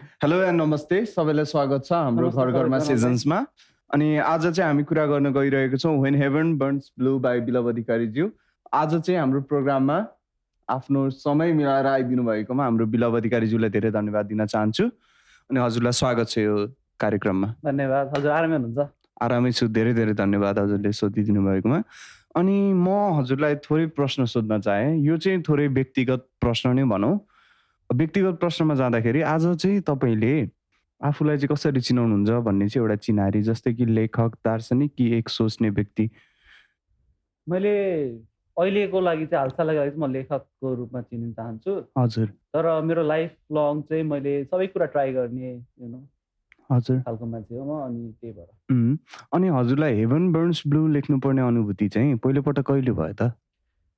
Hello and नमस्ते सबैलाई स्वागत छ हाम्रो नमस्ते घर घरमा सबैजनालाई। सिजन्समा। अनि आज चाहिँ हामी कुरा गर्न गइरहेको छौँ when heaven burns blue by Bilav अधिकारीज्यू। आज चाहिँ हाम्रो प्रोग्राममा आफ्नो समय मिलाएर आइदिनु भएकोमा हाम्रो बिलव अधिकारीज्यूलाई धेरै धन्यवाद दिन चाहन्छु अनि हजुरलाई स्वागत छ यो कार्यक्रममा। धन्यवाद। हजुर आरामै हुनुहुन्छ? आरामै छु, धेरै धेरै धन्यवाद हजुरले सोधिदिनु भएकोमा। अनि म हजुरलाई थोरै प्रश्न सोध्न चाहेँ, यो चाहिँ थोरै व्यक्तिगत प्रश्न नै भनौँ। व्यक्तिगत प्रश्नमा जाँदाखेरि आज चाहिँ तपाईँले आफूलाई चाहिँ कसरी चिनाउनुहुन्छ भन्ने चाहिँ एउटा चिनारी, जस्तै कि लेखक, दार्शनिक कि एक सोच्ने व्यक्ति? मैले अहिलेको लागि चाहिँ हालसालको लागि चाहिँ म लेखकको रूपमा चिनिन चाहन्छु। हजुर, तर मेरो लाइफ लङ चाहिँ मैले सबै कुरा ट्राई गर्ने हजुर। खालको मान्छे हो म, अनि त्यही भएर। अनि हजुरलाई हेभन बर्न्स ब्लू लेख्नुपर्ने अनुभूति चाहिँ पहिलोपटक कहिले भयो त?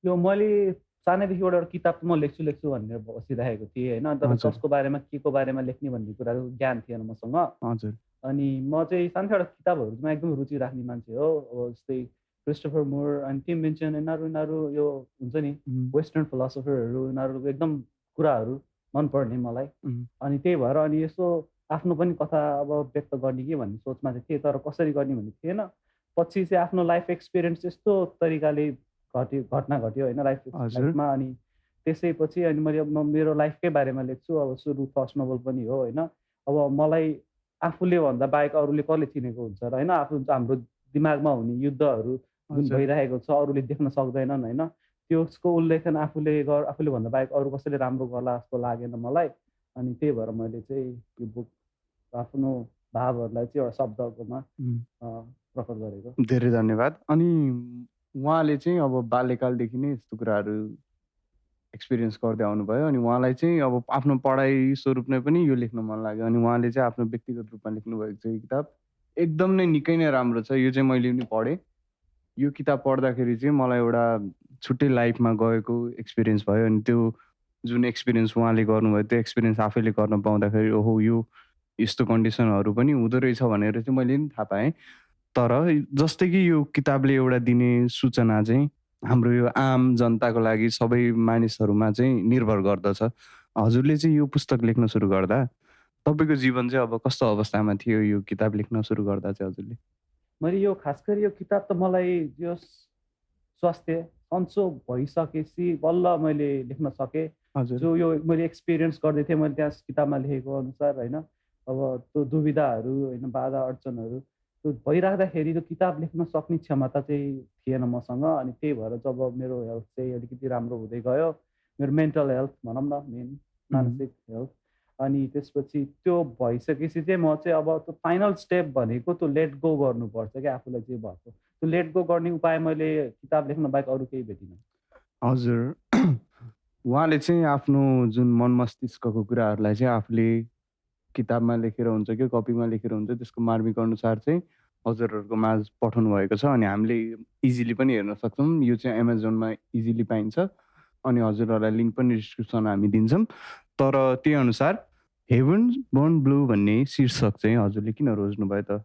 यो मैले सानैदेखिबाट एउटा किताब म लेख्छु भनेर बसिरहेको थिएँ होइन, तर हजुर, कसको बारेमा केको बारेमा लेख्ने भन्ने कुराको ज्ञान थिएन मसँग। हजुर, अनि म चाहिँ सानोबाट किताबहरूमा एकदम रुचि राख्ने मान्छे हो। अब जस्तै क्रिस्टोफर मुर अनि टिम मिन्चन यिनीहरू यो हुन्छ नि वेस्टर्न फिलोसफरहरू, यिनीहरूको एकदम कुराहरू मनपर्ने मलाई। अनि त्यही भएर अनि यसो आफ्नो पनि कथा अब व्यक्त गर्ने कि भन्ने सोचमा चाहिँ थिएँ, तर कसरी गर्ने भन्ने थिएन। पछि चाहिँ आफ्नो लाइफ एक्सपिरियन्स यस्तो तरिकाले घटना घट्यो होइन हजुर, लाइफमा। अनि त्यसैपछि अनि म मेरो लाइफकै बारेमा लेख्छु। अब सुरु फर्स्ट नोभल पनि हो होइन। अब मलाई आफूले भन्दा बाहेक अरूले कसले चिनेको हुन्छ र होइन। हाम्रो दिमागमा हुने युद्धहरू जुन हजुर। भइरहेको छ अरूले देख्न सक्दैनन् होइन। त्यसको उल्लेखन आफूले भन्दा बाहेक अरू कसैले राम्रो गर्ला जस्तो लागेन मलाई। अनि त्यही भएर मैले चाहिँ यो बुक आफ्नो भावहरूलाई चाहिँ एउटा शब्दकोमा प्रकट गरेको। धेरै धन्यवाद। अनि उहाँले चाहिँ अब बाल्यकालदेखि नै यस्तो कुराहरू एक्सपिरियन्स गर्दै आउनुभयो अनि उहाँलाई चाहिँ अब आफ्नो पढाइ स्वरूप नै पनि यो लेख्न मन लाग्यो अनि उहाँले चाहिँ आफ्नो व्यक्तिगत रूपमा लेख्नुभएको छ यो किताब। एकदम नै निकै नै राम्रो छ। यो चाहिँ मैले पनि पढेँ। यो किताब पढ्दाखेरि चाहिँ मलाई एउटा छुट्टै लाइफमा गएको एक्सपिरियन्स भयो अनि त्यो जुन एक्सपिरियन्स उहाँले गर्नुभयो त्यो एक्सपिरियन्स आफैले गर्न पाउँदाखेरि ओहो यो यस्तो कन्डिसनहरू पनि हुँदो रहेछ भनेर चाहिँ मैले पनि थाहा पाएँ। तर जस्तै कि यो किताबले एउटा दिने सूचना चाहिँ हाम्रो यो आम जनताको लागि सबै मानिसहरूमा चाहिँ निर्भर गर्दछ। हजुरले चाहिँ यो पुस्तक लेख्न सुरु गर्दा तपाईँको जीवन चाहिँ अब कस्तो अवस्थामा थियो यो किताब लेख्न सुरु गर्दा चाहिँ हजुरले? मैले यो खास गरी यो किताब त मलाई यो स्वास्थ्य सन्चो भइसकेपछि बल्ल मैले लेख्न सकेँ। हजुर, जो यो मैले एक्सपिरियन्स गर्दै थिएँ मैले त्यहाँ किताबमा लेखेको अनुसार होइन। अब त्यो दुविधाहरू होइन, बाधा अड्चनहरू त्यो भइराख्दाखेरि त्यो किताब लेख्न सक्ने क्षमता चाहिँ थिएन मसँग। अनि त्यही भएर जब मेरो हेल्थ चाहिँ अलिकति राम्रो हुँदै गयो, मेरो मेन्टल हेल्थ भनौँ न, मानसिक हेल्थ, अनि त्यसपछि त्यो भइसकेपछि चाहिँ म चाहिँ अब त्यो फाइनल स्टेप भनेको त्यो लेट गो गर्नुपर्छ क्या आफूलाई जे भएको। त्यो लेट गो गर्ने उपाय मैले किताब लेख्न बाहेक अरू केही भेटिनँ। हजुर। उहाँले चाहिँ आफ्नो जुन मन मस्तिष्कको कुराहरूलाई चाहिँ आफूले किताबमा लेखेर हुन्छ कि कपीमा लेखेर हुन्छ त्यसको मार्मिक अनुसार चाहिँ हजुरहरूको माझ पठाउनु भएको छ अनि हामीले इजिली पनि हेर्न सक्छौँ। यो चाहिँ एमाजोनमा इजिली पाइन्छ अनि हजुरहरूलाई लिङ्क पनि डिस्क्रिप्सनमा हामी दिन्छौँ। तर त्यही अनुसार हेभन बर्न ब्लू भन्ने शीर्षक चाहिँ हजुरले किन रोज्नुभयो त?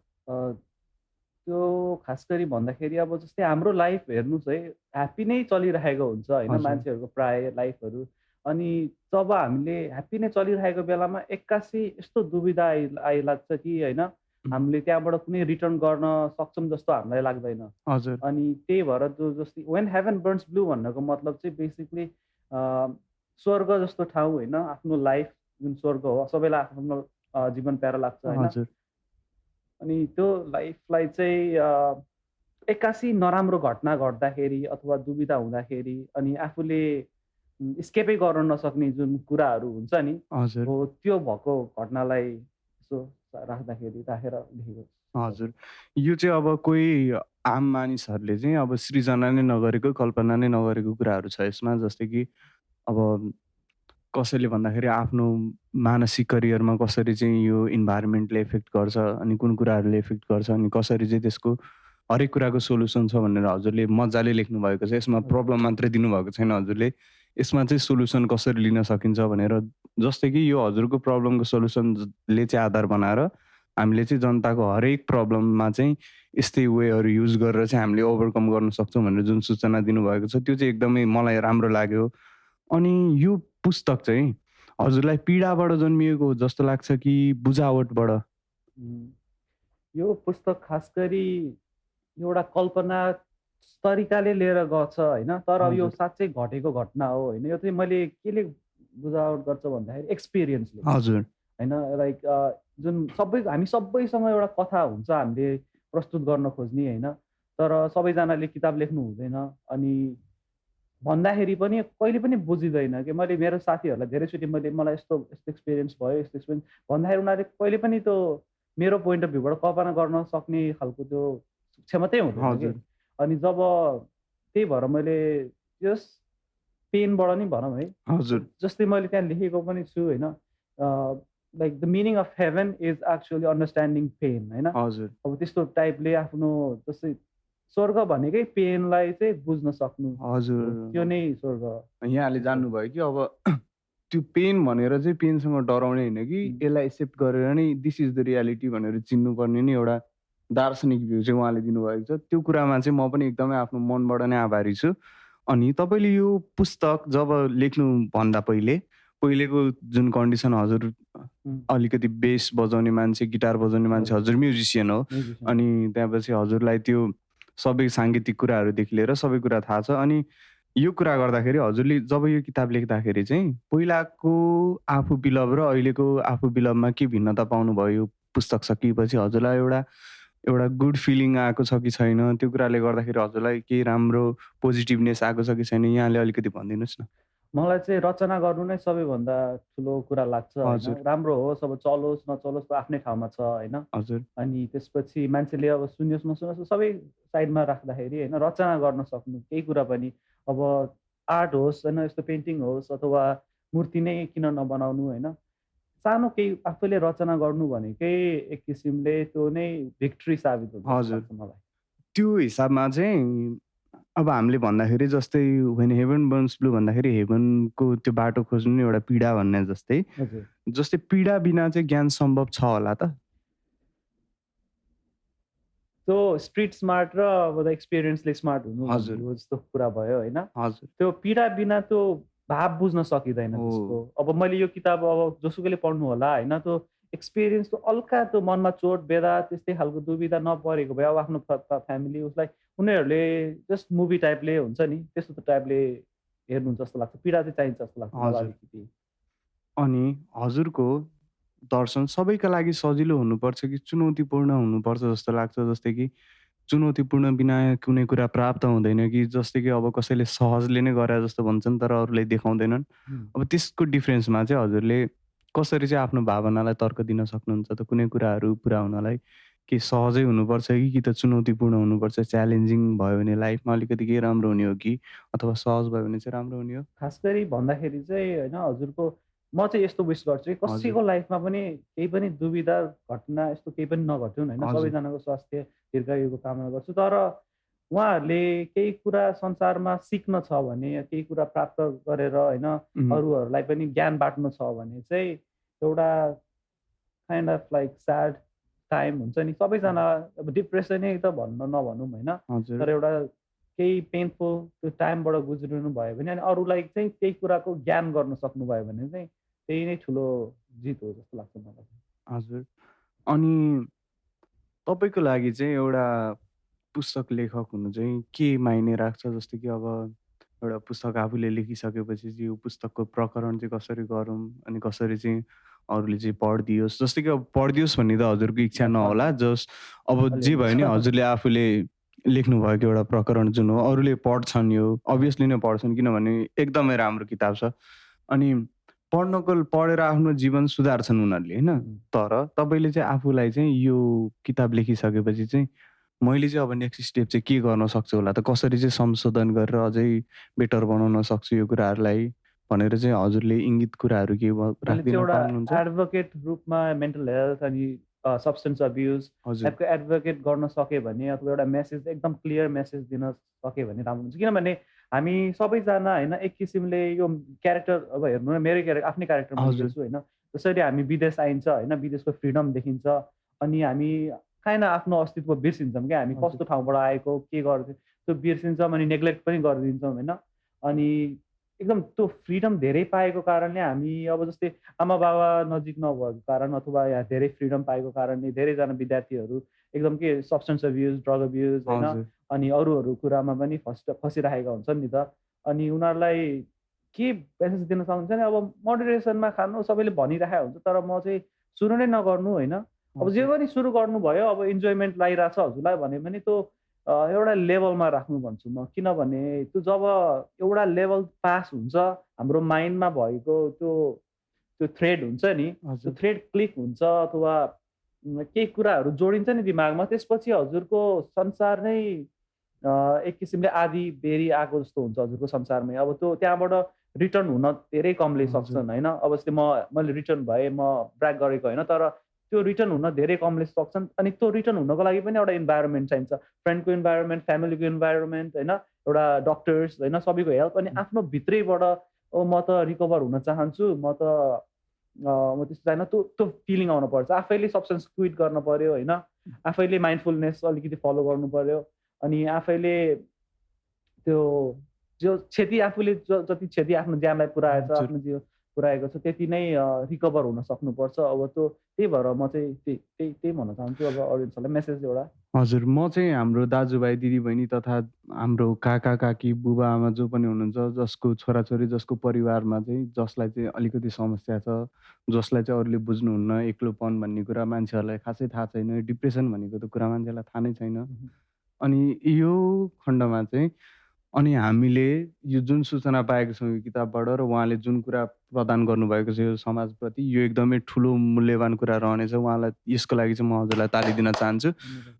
त्यो खास गरी भन्दाखेरि अब जस्तै हाम्रो लाइफ हेर्नुहोस् है, ह्याप्पी नै चलिरहेको हुन्छ होइन हजुर, मान्छेहरूको प्राय लाइफहरू। अनि जब हामीले ह्याप्पी नै चलिरहेको बेलामा एक्कासी यस्तो दुविधा आइलाग्छ कि होइन, हामीले त्यहाँबाट कुनै रिटर्न गर्न सक्छौँ जस्तो हामीलाई लाग्दैन। हजुर, अनि त्यही भएर त्यो जस्तै वेन हेभन बर्न्स ब्लू भन्नको मतलब चाहिँ बेसिकली स्वर्ग जस्तो ठाउँ होइन, आफ्नो लाइफ जुन स्वर्ग हो सबैलाई आफ्नो जीवन प्यारो लाग्छ होइन। हजुर, अनि त्यो लाइफलाई चाहिँ एक्कासी नराम्रो घटना घट्दाखेरि अथवा दुविधा हुँदाखेरि अनि आफूले स्केपै गर्न नसक्ने जुन कुराहरू हुन्छ नि, हजुर, हो त्यो भएको घटनालाई यसो राखेर लेखेको छु। हजुर। यो चाहिँ अब कोही आम मानिसहरूले चाहिँ अब सृजना नै नगरेको, कल्पना नै नगरेको कुराहरू छ यसमा। जस्तै कि अब कसैले भन्दाखेरि आफ्नो मानसिक करियरमा कसरी चाहिँ यो इन्भाइरोमेन्टले इफेक्ट गर्छ अनि कुन कुराहरूले इफेक्ट गर्छ अनि कसरी चाहिँ त्यसको हरेक कुराको सोल्युसन छ भनेर हजुरले मजाले लेख्नु भएको छ। यसमा प्रब्लम मात्रै दिनुभएको छैन हजुरले, यसमा चाहिँ सोल्युसन कसरी लिन सकिन्छ भनेर। जस्तै कि यो हजुरको प्रब्लमको सोल्युसनले चाहिँ आधार बनाएर हामीले चाहिँ जनताको हरेक प्रब्लममा चाहिँ यस्तै वेहरू युज गरेर चाहिँ हामीले ओभरकम गर्न सक्छौँ भनेर जुन सूचना दिनुभएको छ त्यो चाहिँ एकदमै मलाई राम्रो लाग्यो। अनि यो पुस्तक चाहिँ हजुरलाई पीडाबाट जन्मिएको हो जस्तो लाग्छ कि बुझावटबाट? उम्, यो पुस्तक खास गरी एउटा कल्पना तरिकाले लिएर गछ होइन, तर अब यो हजुर, साँच्चै घटेको घटना हो होइन। यो चाहिँ मैले केले बुझावट गर्छ भन्दाखेरि एक्सपिरियन्सले हजुर, होइन। लाइक जुन हामी सबैसँग एउटा कथा हुन्छ हामीले प्रस्तुत गर्न खोज्ने होइन, तर सबैजनाले किताब लेख्नु हुँदैन। अनि भन्दाखेरि पनि कहिले पनि बुझिँदैन कि मैले मेरो साथीहरूलाई धेरैचोटि मलाई यस्तो यस्तो एक्सपिरियन्स भयो, यस्तो एक्सपिरियन्स भन्दाखेरि उनीहरूले कहिले पनि त्यो मेरो पोइन्ट अफ भ्यूबाट कल्पना गर्न सक्ने खालको त्यो क्षमतै हुँदैन कि। हजुर, अनि जब त्यही भएर मैले यस पेनबाट नि भनौँ है, हजुर, जस्तै मैले त्यहाँ लेखेको पनि छु होइन, like the meaning of heaven is actually understanding pain होइन। हजुर, अब त्यस्तो टाइपले आफ्नो जस्तै स्वर्ग भनेकै पेनलाई चाहिँ बुझ्न सक्नु हजुर। हो, त्यो नै स्वर्ग। यहाँले जस्तो जान्नुभयो कि अब त्यो पेन भनेर चाहिँ पेनसँग डराउने होइन कि उम्, यसलाई एक्सेप्ट गरेर नै दिस इज द रियालिटी भनेर चिन्नुपर्ने नि एउटा दार्शनिक भ्यू चाहिँ उहाँले दिनुभएको छ। त्यो कुरामा चाहिँ म पनि एकदमै आफ्नो मनबाट नै आभारी छु। अनि तपाईँले यो पुस्तक जब लेख्नुभन्दा पहिलेको जुन कन्डिसन हजुर उम्, अलिकति बेस बजाउने मान्छे, गिटार बजाउने मान्छे, हजुर हजुर म्युजिसियन हो। म्युजिसियन अनि त्यसपछि हजुरलाई त्यो सबै साङ्गीतिक कुराहरूदेखि लिएर सबै कुरा थाहा छ। अनि यो कुरा गर्दाखेरि हजुरले जब यो किताब लेख्दाखेरि चाहिँ पहिलाको आफू बिलभ र अहिलेको आफू बिलभमा के भिन्नता पाउनुभयो यो पुस्तक सकिएपछि? हजुरलाई एउटा एउटा गुड फिलिङ आएको छ कि छैन? त्यो कुराले गर्दाखेरि हजुरलाई केही राम्रो पोजिटिभनेस आएको छ कि छैन? यहाँले अलिकति भनिदिनुहोस् न। मलाई चाहिँ रचना गर्नु नै सबैभन्दा ठुलो कुरा लाग्छ होइन। हजुर, राम्रो होस्, अब चलोस् नचलोस् त्यो आफ्नै ठाउँमा छ होइन। हजुर, अनि त्यसपछि मान्छेले अब सुन्योस् नसुनोस् सबै साइडमा राख्दाखेरि होइन, रचना गर्न सक्नु केही कुरा पनि। अब आर्ट होस् होइन, यस्तो पेन्टिङ होस् अथवा मूर्ति नै किन नबनाउनु होइन। सानो केही आफूले रचना गर्नु भनेकै एक किसिमले त्यो नै भिक्ट्री साबित हुन्छ जस्तो हजुर। लाग्छ मलाई। त्यो हिसाबमा चाहिँ अब हामीले भन्दाखेरि जस्तै व्हेन हेभन बर्न्स ब्लू भन्दाखेरि हेभनको त्यो बाटो खोज्नु नि एउटा पीडा भन्ने जस्तै। हजुर। जस्तै पीडा बिना चाहिँ ज्ञान सम्भव छ होला त? त्यो स्ट्रिट स्मार्ट र अब द एक्सपिरियन्सले स्मार्ट हुनु भन्ने हजुर, हो जस्तो कुरा भयो होइन। हजुर। त्यो पीडा बिना त्यो भाव बुझ्न सकिँदैन हो, त्यसको। अब मैले यो किताब अब जोसुकैले पढ्नु होला होइन, त्यो एक्सपिरियन्स त्यो हल्का त्यो मनमा चोट बेदा त्यस्तै खालको दुविधा नपरेको भए अब आफ्नो फ्यामिली उसलाई उनीहरूले जस्ट मुभी टाइपले हुन्छ नि त्यस्तो टाइपले हेर्नुहुन्छ जस्तो लाग्छ। पीडा चाहिँ चाहिन्छ जस्तो लाग्छ मलाई हजुर। अलिकति। अनि हजुरको दर्शन सबैका लागि सजिलो हुनुपर्छ कि चुनौतीपूर्ण हुनुपर्छ जस्तो लाग्छ? जस्तै कि चुनौतीपूर्ण बिना कुनै कुरा प्राप्त हुँदैन कि जस्तै कि अब कसैले सहजले नै गरे जस्तो भन्छन् तर अरूले देखाउँदैनन्। हुँ। अब त्यसको डिफरेन्समा चाहिँ हजुरले कसरी चाहिँ आफ्नो भावनालाई तर्क दिन सक्नुहुन्छ त? कुनै कुराहरू पुरा हुनलाई के सहजै हुनुपर्छ कि त चुनौतीपूर्ण हुनुपर्छ? च्यालेन्जिङ भयो भने लाइफमा अलिकति केही राम्रो हुने हो कि अथवा सहज भयो भने चाहिँ राम्रो हुने हो? खास गरी भन्दाखेरि चाहिँ होइन हजुरको म चाहिँ यस्तो विस गर्छु कि हजुर, कसैको लाइफमा पनि केही पनि दुविधा घटना यस्तो केही पनि नघटुन् होइन। हजुर, सबैजनाको स्वास्थ्य दीर्घायुको कामना गर्छु। तर उहाँहरूले केही कुरा संसारमा सिक्न छ भने या केही कुरा प्राप्त गरेर होइन उम्, अरूहरूलाई पनि ज्ञान बाँड्नु छ भने चाहिँ एउटा kind of like sad time हुन्छ नि सबैजना। अब डिप्रेसनै त नभनौँ होइन, हजुर, तर एउटा केही पेनफुल त्यो टाइमबाट गुज्रिनु भयो भने अनि अरूलाई चाहिँ त्यही कुराको ज्ञान गर्न सक्नुभयो भने चाहिँ त्यही नै ठुलो जित हो जस्तो लाग्छ मलाई। हजुर। अनि तपाईँको लागि चाहिँ एउटा पुस्तक लेखक हुनु चाहिँ के मायने राख्छ? जस्तो कि अब एउटा पुस्तक आफूले लेखिसकेपछि चाहिँ यो पुस्तकको प्रकरण चाहिँ कसरी गरौँ? अनि कसरी चाहिँ अरूले चाहिँ पढिदियोस्? जस्तै कि अब पढिदियोस् भन्ने त हजुरको इच्छा अच्छा, नहोला। जस्ट अब जे अलिअलि भयो नि छ। हजुरले आफूले लेख्नुभएको एउटा प्रकरण जुन हो अरूले पढ्छन् यो अभियसली नै पढ्छन् किनभने एकदमै राम्रो किताब छ। अनि पढेर आफ्नो जीवन सुधार्छन् उनीहरूले होइन। हुँ। तर तपाईँले चाहिँ आफूलाई चाहिँ यो किताब लेखिसकेपछि चाहिँ मैले चाहिँ अब नेक्स्ट स्टेप चाहिँ के गर्न सक्छु होला त? कसरी चाहिँ संशोधन गरेर अझै बेटर बनाउन सक्छु यो कुराहरूलाई भनेर चाहिँ हजुरले इङ्गित कुराहरू के मैले चाहिँ राखिदिन एउटा पाउनुहुन्छ? एडभोकेट रूपमा मेन्टल हेल्थ अनि सब्सटेन्स अब्युज हजुर, टाइपको एडभोकेट गर्न सकेँ भने अथवा एउटा मेसेज एकदम क्लियर मेसेज दिन सकेँ भने राम्रो हुन्छ। किनभने हामी सबैजना होइन एक किसिमले यो क्यारेक्टर अब हेर्नु न मेरै आफ्नै क्यारेक्टर म हजुर, लिँदैछु होइन। जसरी हामी विदेश आइन्छ होइन, विदेशको फ्रिडम देखिन्छ अनि हामी काहीँ न आफ्नो अस्तित्व बिर्सिन्छौँ क्या। हामी हजुर, कस्तो ठाउँबाट आएको के गर्थ्यौँ त्यो बिर्सिन्छौँ अनि नेग्लेक्ट पनि गरिदिन्छौँ होइन। अनि एकदम त्यो फ्रिडम धेरै पाएको कारणले हामी अब जस्तै आमा-बाबा नजिक नभएको कारण अथवा यहाँ धेरै फ्रिडम पाएको कारणले धेरैजना विद्यार्थीहरू एकदम के सब्सटेन्स अब्युज, ड्रग अब्युज होइन हजुर अनि अरू कुरामा पनि फसिरहेका हुन्छन् नि त। अनि उनीहरूलाई के मेसेज दिन सक्नुहुन्छ भने अब मोडरेसनमा खानु सबैले भनिरहेको हुन्छ, तर म चाहिँ सुरु नै नगर्नु होइन। अब जे हजुर पनि सुरु गर्नुभयो, अब इन्जोयमेन्ट लागिरहेछ हजुरलाई भने पनि त्यो एउटा लेभलमा राख्नु भन्छु म। किनभने त्यो जब एउटा लेभल पास हुन्छ, हाम्रो माइन्डमा भएको त्यो त्यो थ्रेड हुन्छ नि, त्यो हजुर थ्रेड क्लिक हुन्छ अथवा केही कुराहरू जोडिन्छ नि दिमागमा, त्यसपछि हजुरको संसार नै एक किसिमले आधी बेरी आएको जस्तो हुन्छ हजुरको संसारमै। अब त्यो त्यहाँबाट रिटर्न हुन धेरै कमले हजुर सक्छन् होइन। अब जस्तै मैले रिटर्न भएँ, म ब्र्याक गरेको होइन, तर त्यो रिटर्न हुन धेरै कमले सक्छन्। अनि त्यो रिटर्न हुनको लागि पनि एउटा इन्भाइरोमेन्ट चाहिन्छ, फ्रेन्डको इन्भाइरोमेन्ट, फ्यामिलीको इन्भाइरोमेन्ट होइन, एउटा डक्टर्स होइन, सबैको हेल्प। अनि आफ्नो भित्रैबाट म त रिकभर हुन चाहन्छु, म त्यस्तो चाहन्न, त्यो त्यो फिलिङ आउनुपर्छ। आफैले सब्सटेन्स क्विट गर्न पर्यो होइन, आफैले माइन्डफुलनेस अलिकति फलो गर्नु पर्यो। अनि आफैले त्यो जो क्षति आफूले जति क्षति आफ्नो ज्यानलाई पुऱ्याएछ, हजुर आफ्नो जीवन पुऱ्याएको छ, त्यति नै रिकभर हुन सक्नुपर्छ। अब त्यो त्यही भएर म चाहिँ त्यही भन्न चाहन्छु अब अडियन्सहरूलाई मेसेज एउटा। हजुर म चाहिँ हाम्रो दाजुभाइ दिदीबहिनी तथा हाम्रो काका काकी बुबा आमा जो पनि हुनुहुन्छ जसको छोराछोरी जसको परिवारमा चाहिँ जसलाई चाहिँ अलिकति समस्या छ, जसलाई चाहिँ अरूले बुझ्नुहुन्न, एक्लोपन भन्ने कुरा मान्छेहरूलाई खासै थाहा छैन, डिप्रेसन भनेको त कुरा मान्छेलाई थाहा नै छैन। अनि यो खण्डमा चाहिँ अनि हामीले यो जुन सूचना पाएको छौँ यो किताबबाट र उहाँले जुन कुरा प्रदान गर्नुभएको छ यो समाजप्रति, यो एकदमै ठुलो मूल्यवान कुरा रहनेछ। उहाँलाई यसको लागि चाहिँ म हजुरलाई ताली दिन चाहन्छु।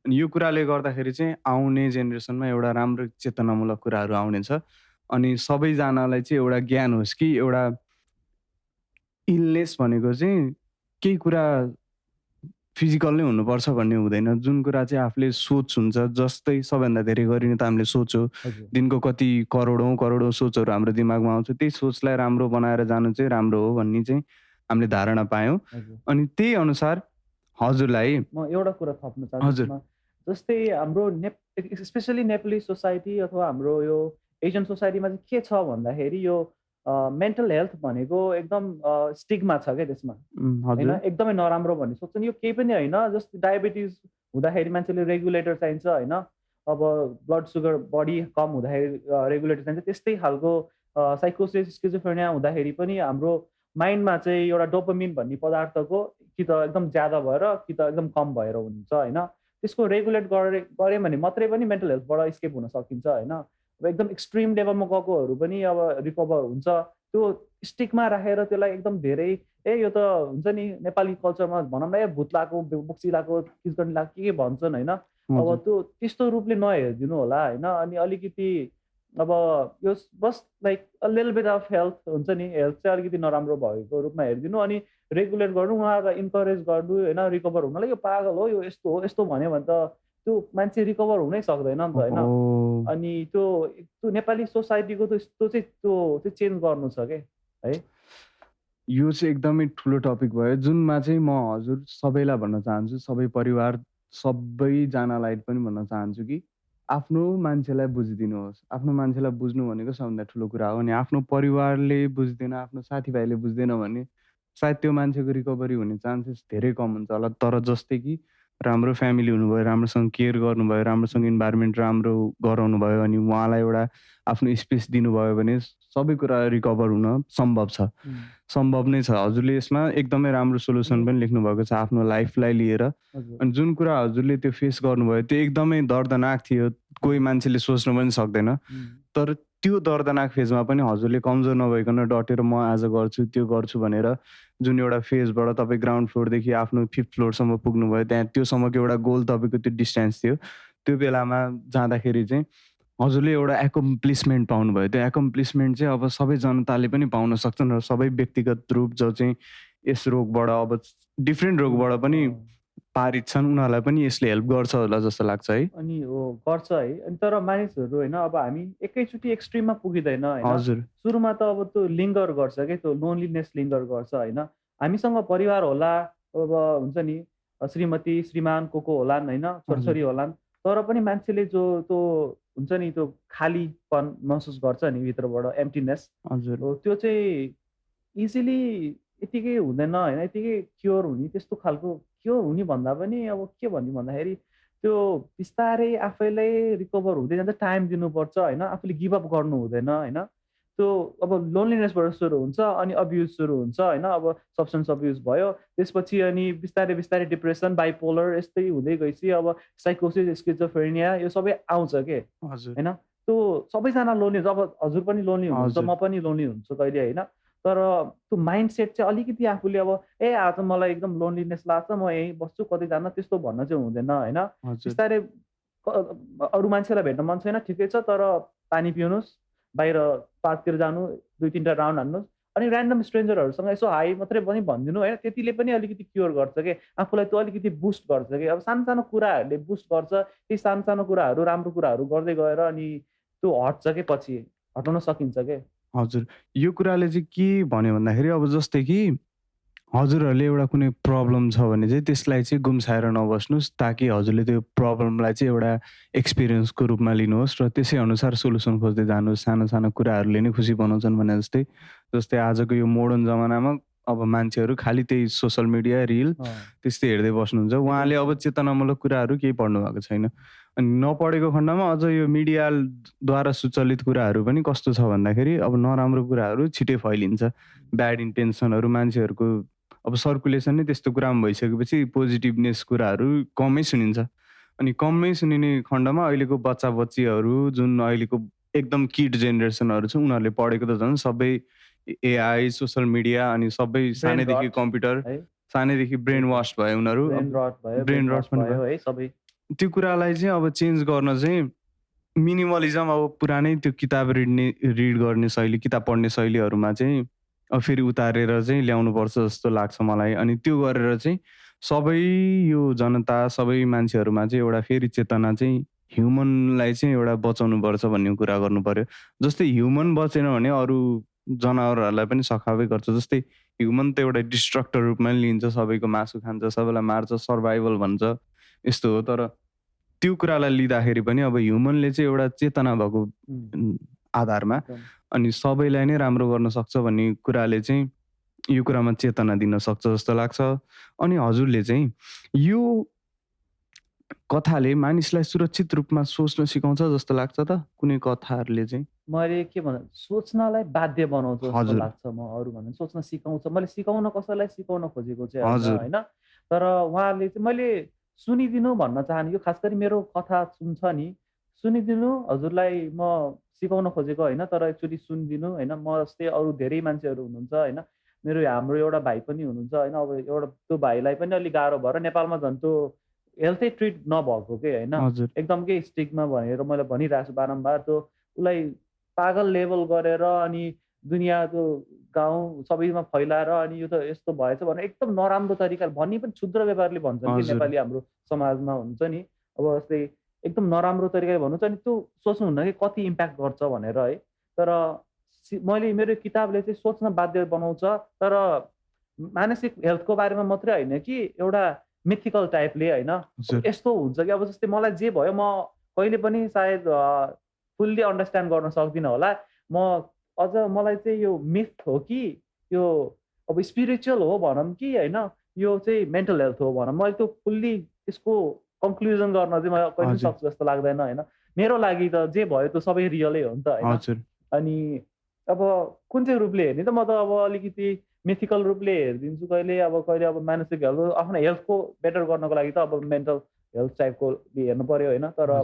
अनि यो कुराले गर्दाखेरि चाहिँ आउने जेनेरेसनमा एउटा राम्रो चेतनामूलक कुराहरू आउनेछ। अनि सबैजनालाई चाहिँ एउटा ज्ञान होस् कि एउटा इलनेस भनेको चाहिँ केही कुरा फिजिकल नै हुनुपर्छ भन्ने हुँदैन। जुन कुरा चाहिँ आफूले सोच हुन्छ, जस्तै सबैभन्दा धेरै गरिने त हामीले सोच हो। हजुर दिनको कति करोडौँ सोचहरू हाम्रो दिमागमा आउँछ। त्यही सोचलाई राम्रो बनाएर जानु चाहिँ राम्रो हो भन्ने चाहिँ हामीले धारणा पायौँ। हजुर अनि त्यही अनुसार हजुरलाई म एउटा कुरा थप्न चाहन्छु हजुर यसमा। जस्तै हाम्रो स्पेसली नेपाली सोसाइटी अथवा हाम्रो यो एसियन सोसाइटीमा चाहिँ के छ भन्दाखेरि यो मेन्टल हेल्थ भनेको एकदम स्टिग्मा छ क्या त्यसमा होइन, हजुर एकदमै नराम्रो भन्ने सोच्छन्। यो केही पनि होइन, जस्तै डायबिटिज हुँदाखेरि मान्छेले रेगुलेटर चाहिन्छ होइन, अब ब्लड सुगर बढी कम हुँदाखेरि रेगुलेटर चाहिन्छ। त्यस्तै खालको साइकोसिस स्किजोफ्रेनिया हुँदाखेरि पनि हाम्रो माइन्डमा चाहिँ एउटा डोपामिन भन्ने पदार्थको कि त एकदम ज्यादा भएर कि त एकदम कम भएर हुन्छ होइन। त्यसको रेगुलेट गऱ्यो भने मात्रै पनि मेन्टल हेल्थबाट स्केप हुन सकिन्छ होइन। अब एकदम एक्सट्रिम लेभलमा गएकोहरू पनि अब रिकभर हुन्छ। त्यो स्टिकमा राखेर त्यसलाई एकदम धेरै यो त हुन्छ नि नेपाली कल्चरमा भनौँ न, भूत लगाएको, बोक्सी लगाएको, किचकनी लगाएको के भन्छन् होइन। अब हजुर त्यो त्यस्तो रूपले नहेरिदिनु होला होइन। अनि अलिकति अब यो बस like a little bit of health हुन्छ नि, हेल्थ चाहिँ अलिकति नराम्रो भएको रूपमा हेरिदिनु अनि रेगुलेट गर्नु, उहाँहरूलाई इन्करेज गर्नु होइन रिकभर हुनलाई। यो पागल हो, यो यस्तो हो, यस्तो भन्यो भने त त्यो मान्छे रिकभर हुनै सक्दैन नि त होइन। ओहो! अनि त्यो नेपाली सोसाइटीको त्यो चाहिँ चेन्ज गर्नु छ के है। यो चाहिँ एकदमै ठुलो टपिक भयो जुनमा चाहिँ म हजुर सबैलाई भन्न चाहन्छु, सबै परिवार सबैजनालाई पनि भन्न चाहन्छु कि आफ्नो मान्छेलाई बुझिदिनुहोस्। आफ्नो मान्छेलाई बुझ्नु भनेको सबभन्दा ठुलो कुरा हो। अनि आफ्नो परिवारले बुझ्दैन, आफ्नो साथीभाइले बुझ्दैन भने सायद त्यो मान्छेको रिकभरी हुने चान्सेस धेरै कम हुन्छ होला। तर जस्तै कि राम्रो फ्यामिली हुनुभयो, राम्रोसँग केयर गर्नुभयो, राम्रोसँग इन्भाइरोमेन्ट राम्रो गराउनु भयो अनि उहाँलाई एउटा आफ्नो स्पेस दिनुभयो भने सबै कुरा रिकभर हुन सम्भव छ। सम्भव नै छ। हजुरले यसमा एकदमै राम्रो सोल्युसन पनि लेख्नुभएको छ आफ्नो लाइफलाई लिएर। हजुर अनि जुन कुरा हजुरले त्यो फेस गर्नुभयो त्यो एकदमै दर्दनाक थियो। कोही मान्छेले सोच्नु पनि सक्दैन। तर त्यो दर्दनाक फेजमा पनि हजुरले कमजोर नभइकन डटेर म आज गर्छु, त्यो गर्छु भनेर जुन एउटा फेजबाट तपाईँ ग्राउन्ड फ्लोरदेखि आफ्नो 5th फ्लोरसम्म पुग्नुभयो, त्यहाँ त्योसम्मको एउटा गोल तपाईँको त्यो डिस्टेन्स थियो। त्यो बेलामा जाँदाखेरि चाहिँ हजुरले एउटा एकम्प्लिसमेन्ट पाउनुभयो। त्यो एकम्प्लिसमेन्ट चाहिँ अब सबै जनताले पनि पाउन सक्छन् र सबै व्यक्तिगत रूप जो चाहिँ यस रोगबाट अब डिफ्रेन्ट रोगबाट पनि पारित छन्, उनीहरूलाई पनि यसले हेल्प गर्छ होला जस्तो लाग्छ है। अनि हो गर्छ है। अनि तर मानिसहरू होइन अब हामी एकैचोटि एक्सट्रिममा पुगिँदैन होइन। हजुर, सुरुमा त अब त्यो लिङ्गर गर्छ क्या, त्यो लोनलीनेस लिङ्गर गर्छ होइन। हामीसँग परिवार होला, अब हुन्छ नि श्रीमती श्रीमान को होलान् होइन, छोरछोरी होलान्, तर पनि मान्छेले जो त्यो हुन्छ नि त्यो खालीपन महसुस गर्छ नि भित्रबाट एम्प्टीनेस हजुर त्यो चाहिँ इजिली यतिकै हुँदैन होइन यतिकै क्योर हुने त्यस्तो खालको क्योर हुने भन्दा पनि अब के भन्ने भन्दाखेरि त्यो बिस्तारै आफैलाई रिकभर हुँदै जान्छ टाइम दिनुपर्छ होइन आफूले गिभअप गर्नु हुँदैन होइन त्यो अब लोनलिनेसबाट सुरु हुन्छ अनि अब्युज सुरु हुन्छ होइन अब सब्सटेन्स अब्युज भयो त्यसपछि अनि बिस्तारै बिस्तारै डिप्रेसन बाइपोलर यस्तै हुँदै गएपछि अब साइकोसिस स्किजोफ्रेनिया यो सबै आउँछ के हजुर होइन त्यो सबैजना लोन्ली हुन्छ अब हजुर पनि लोन्ली हुनुहुन्छ हजुर म पनि लोन्ली हुन्छु कहिले होइन तर त्यो माइन्ड सेट चाहिँ अलिकति आफूले अब आज मलाई एकदम लोन्लीनेस लाग्छ म यहीँ बस्छु कतै जान त्यस्तो भन्न चाहिँ हुँदैन होइन हजुर बिस्तारै अरू मान्छेलाई भेट्न मन छैन ठिकै छ तर पानी पिउनुहोस् बाहिर पार्कतिर जानु 2-3टा राउन्ड हान्नुहोस् अनि ऱ्यान्डम स्ट्रेन्जरहरूसँग यसो हाई मात्रै पनि भनिदिनु होइन त्यतिले पनि अलिकति क्योर गर्छ कि आफूलाई त्यो अलिकति बुस्ट गर्छ कि अब सानो सानो कुराहरूले बुस्ट गर्छ त्यही सानो सानो कुराहरू राम्रो कुराहरू गर्दै गएर अनि त्यो हट्छ कि पछि हटाउन सकिन्छ के हजुर यो कुराले चाहिँ के भन्यो भन्दाखेरि अब जस्तै कि हजुरहरूले एउटा कुनै प्रब्लम छ भने चाहिँ त्यसलाई चाहिँ गुम्साएर नबस्नुहोस् ताकि हजुरले त्यो प्रब्लमलाई चाहिँ एउटा एक्सपिरियन्सको रूपमा लिनुहोस् र त्यसै अनुसार सोल्युसन खोज्दै जानुहोस् सानो सानो कुराहरूले नै खुसी बनाउँछन् भने जस्तै जस्तै आजको यो मोडर्न जमानामा अब मान्छेहरू खालि त्यही सोसल मिडिया रिल त्यस्तै हेर्दै बस्नुहुन्छ उहाँले अब चेतनामूलक कुराहरू केही पढ्नु भएको छैन अनि नपढेको खण्डमा अझ यो मिडियाद्वारा सुचलित कुराहरू पनि कस्तो छ भन्दाखेरि अब नराम्रो कुराहरू छिटै फैलिन्छ ब्याड इन्टेन्सनहरू मान्छेहरूको अब सर्कुलेसन नै त्यस्तो कुरामा भइसकेपछि पोजिटिभनेस कुराहरू कमै सुनिन्छ अनि कमै सुनिने खण्डमा अहिलेको बच्चा बच्चीहरू जुन अहिलेको एकदम किड जेनेरेसनहरू छ उनीहरूले पढेको त झन् सबै एआई सोसल मिडिया अनि सबै सानैदेखि कम्प्युटर सानैदेखि ब्रेन वास भयो उनीहरू ब्रेन रट पनि भयो है सबै त्यो कुरालाई चाहिँ अब चेन्ज गर्न चाहिँ मिनिमलिजम अब पुरानै त्यो किताब रिड गर्ने शैली किताब पढ्ने शैलीहरूमा चाहिँ अब फेरि उतारेर चाहिँ ल्याउनुपर्छ जस्तो लाग्छ मलाई अनि त्यो गरेर चाहिँ सबै यो जनता सबै मान्छेहरूमा चाहिँ एउटा फेरि चेतना चाहिँ ह्युमनलाई चाहिँ एउटा बचाउनुपर्छ भन्ने कुरा गर्नु पर्यो जस्तै ह्युमन बचेन भने अरू जनावरहरूलाई पनि सखाबै गर्छ जस्तै ह्युमन त एउटा डिस्ट्रक्टर रूपमा लिन्छ सबैको मासु खान्छ सबैलाई मार्छ सर्भाइभल भन्छ यस्तो हो तर त्यो कुरालाई लिँदाखेरि पनि अब ह्युमनले चाहिँ एउटा चेतना भएको आधारमा अनि सबैलाई नै राम्रो गर्न सक्छ भन्ने कुराले चाहिँ यो कुरामा चेतना दिन सक्छ जस्तो लाग्छ अनि हजुरले चाहिँ यो कथाले मानिसलाई सुरक्षित रूपमा सोच्न सिकाउँछ जस्तो लाग्छ त कुनै कथाहरूले चाहिँ मैले के भन्न सोच्नलाई बाध्य बनाउँछ जस्तो लाग्छ म अरू भन्दा सोच्न सिकाउँछ मैले सिकाउन कसैलाई सिकाउन खोजेको चाहिँ होइन तर उहाँले चाहिँ मैले सुनिदिनु भन्न चाहने यो खास गरी मेरो कथा सुन्छ नि सुनिदिनु हजुरलाई म सिकाउन खोजेको होइन तर एक्चुअली सुनिदिनु होइन म जस्तै अरू धेरै मान्छेहरू हुनुहुन्छ होइन मेरो हाम्रो एउटा भाइ पनि हुनुहुन्छ होइन अब एउटा त्यो भाइलाई पनि अलिक गाह्रो भएर नेपालमा झन् त्यो हेल्थै ट्रिट नभएको के होइन एकदम के स्टिकमा भनेर मैले भनिरहेको छु बारम्बार त्यो उसलाई पागल लेभल गरेर अनि दुनियाँ त्यो गाउँ सबैमा फैलाएर अनि यो त यस्तो भएछ भनेर एकदम नराम्रो तरिकाले भन्ने पनि क्षुद्र व्यापारले भन्छन् कि नेपाली हाम्रो समाजमा हुन्छ नि अब जस्तै एकदम नराम्रो तरिकाले भन्नुहुन्छ अनि त्यो सोच्नुहुन्न कि कति इम्प्याक्ट गर्छ भनेर है तर मैले मेरो किताबले चाहिँ सोच्न बाध्य बनाउँछ तर मानसिक हेल्थको बारेमा मात्रै होइन कि एउटा मिथिकल टाइपले होइन यस्तो हुन्छ कि अब जस्तै मलाई जे भयो म कहिले पनि सायद फुल्ली अन्डरस्ट्यान्ड गर्न सक्दिनँ होला म अझ मलाई चाहिँ यो मिथ हो कि यो अब स्पिरिचुअल हो भनौँ कि होइन यो चाहिँ मेन्टल हेल्थ हो भनौँ मैले त्यो फुल्ली त्यसको कन्क्लुजन गर्न चाहिँ मैले कहिले सक्छु जस्तो लाग्दैन होइन मेरो लागि त जे भयो त्यो सबै रियलै हो नि त होइन अनि अब कुन चाहिँ रूपले हेर्ने त म त अब अलिकति मिथिकल रूपले हेरिदिन्छु कहिले अब मानसिक हेल्थ आफ्नो हेल्थको बेटर गर्नको लागि त अब मेन्टल हेल्थ टाइपको हेर्नु पर्यो होइन तर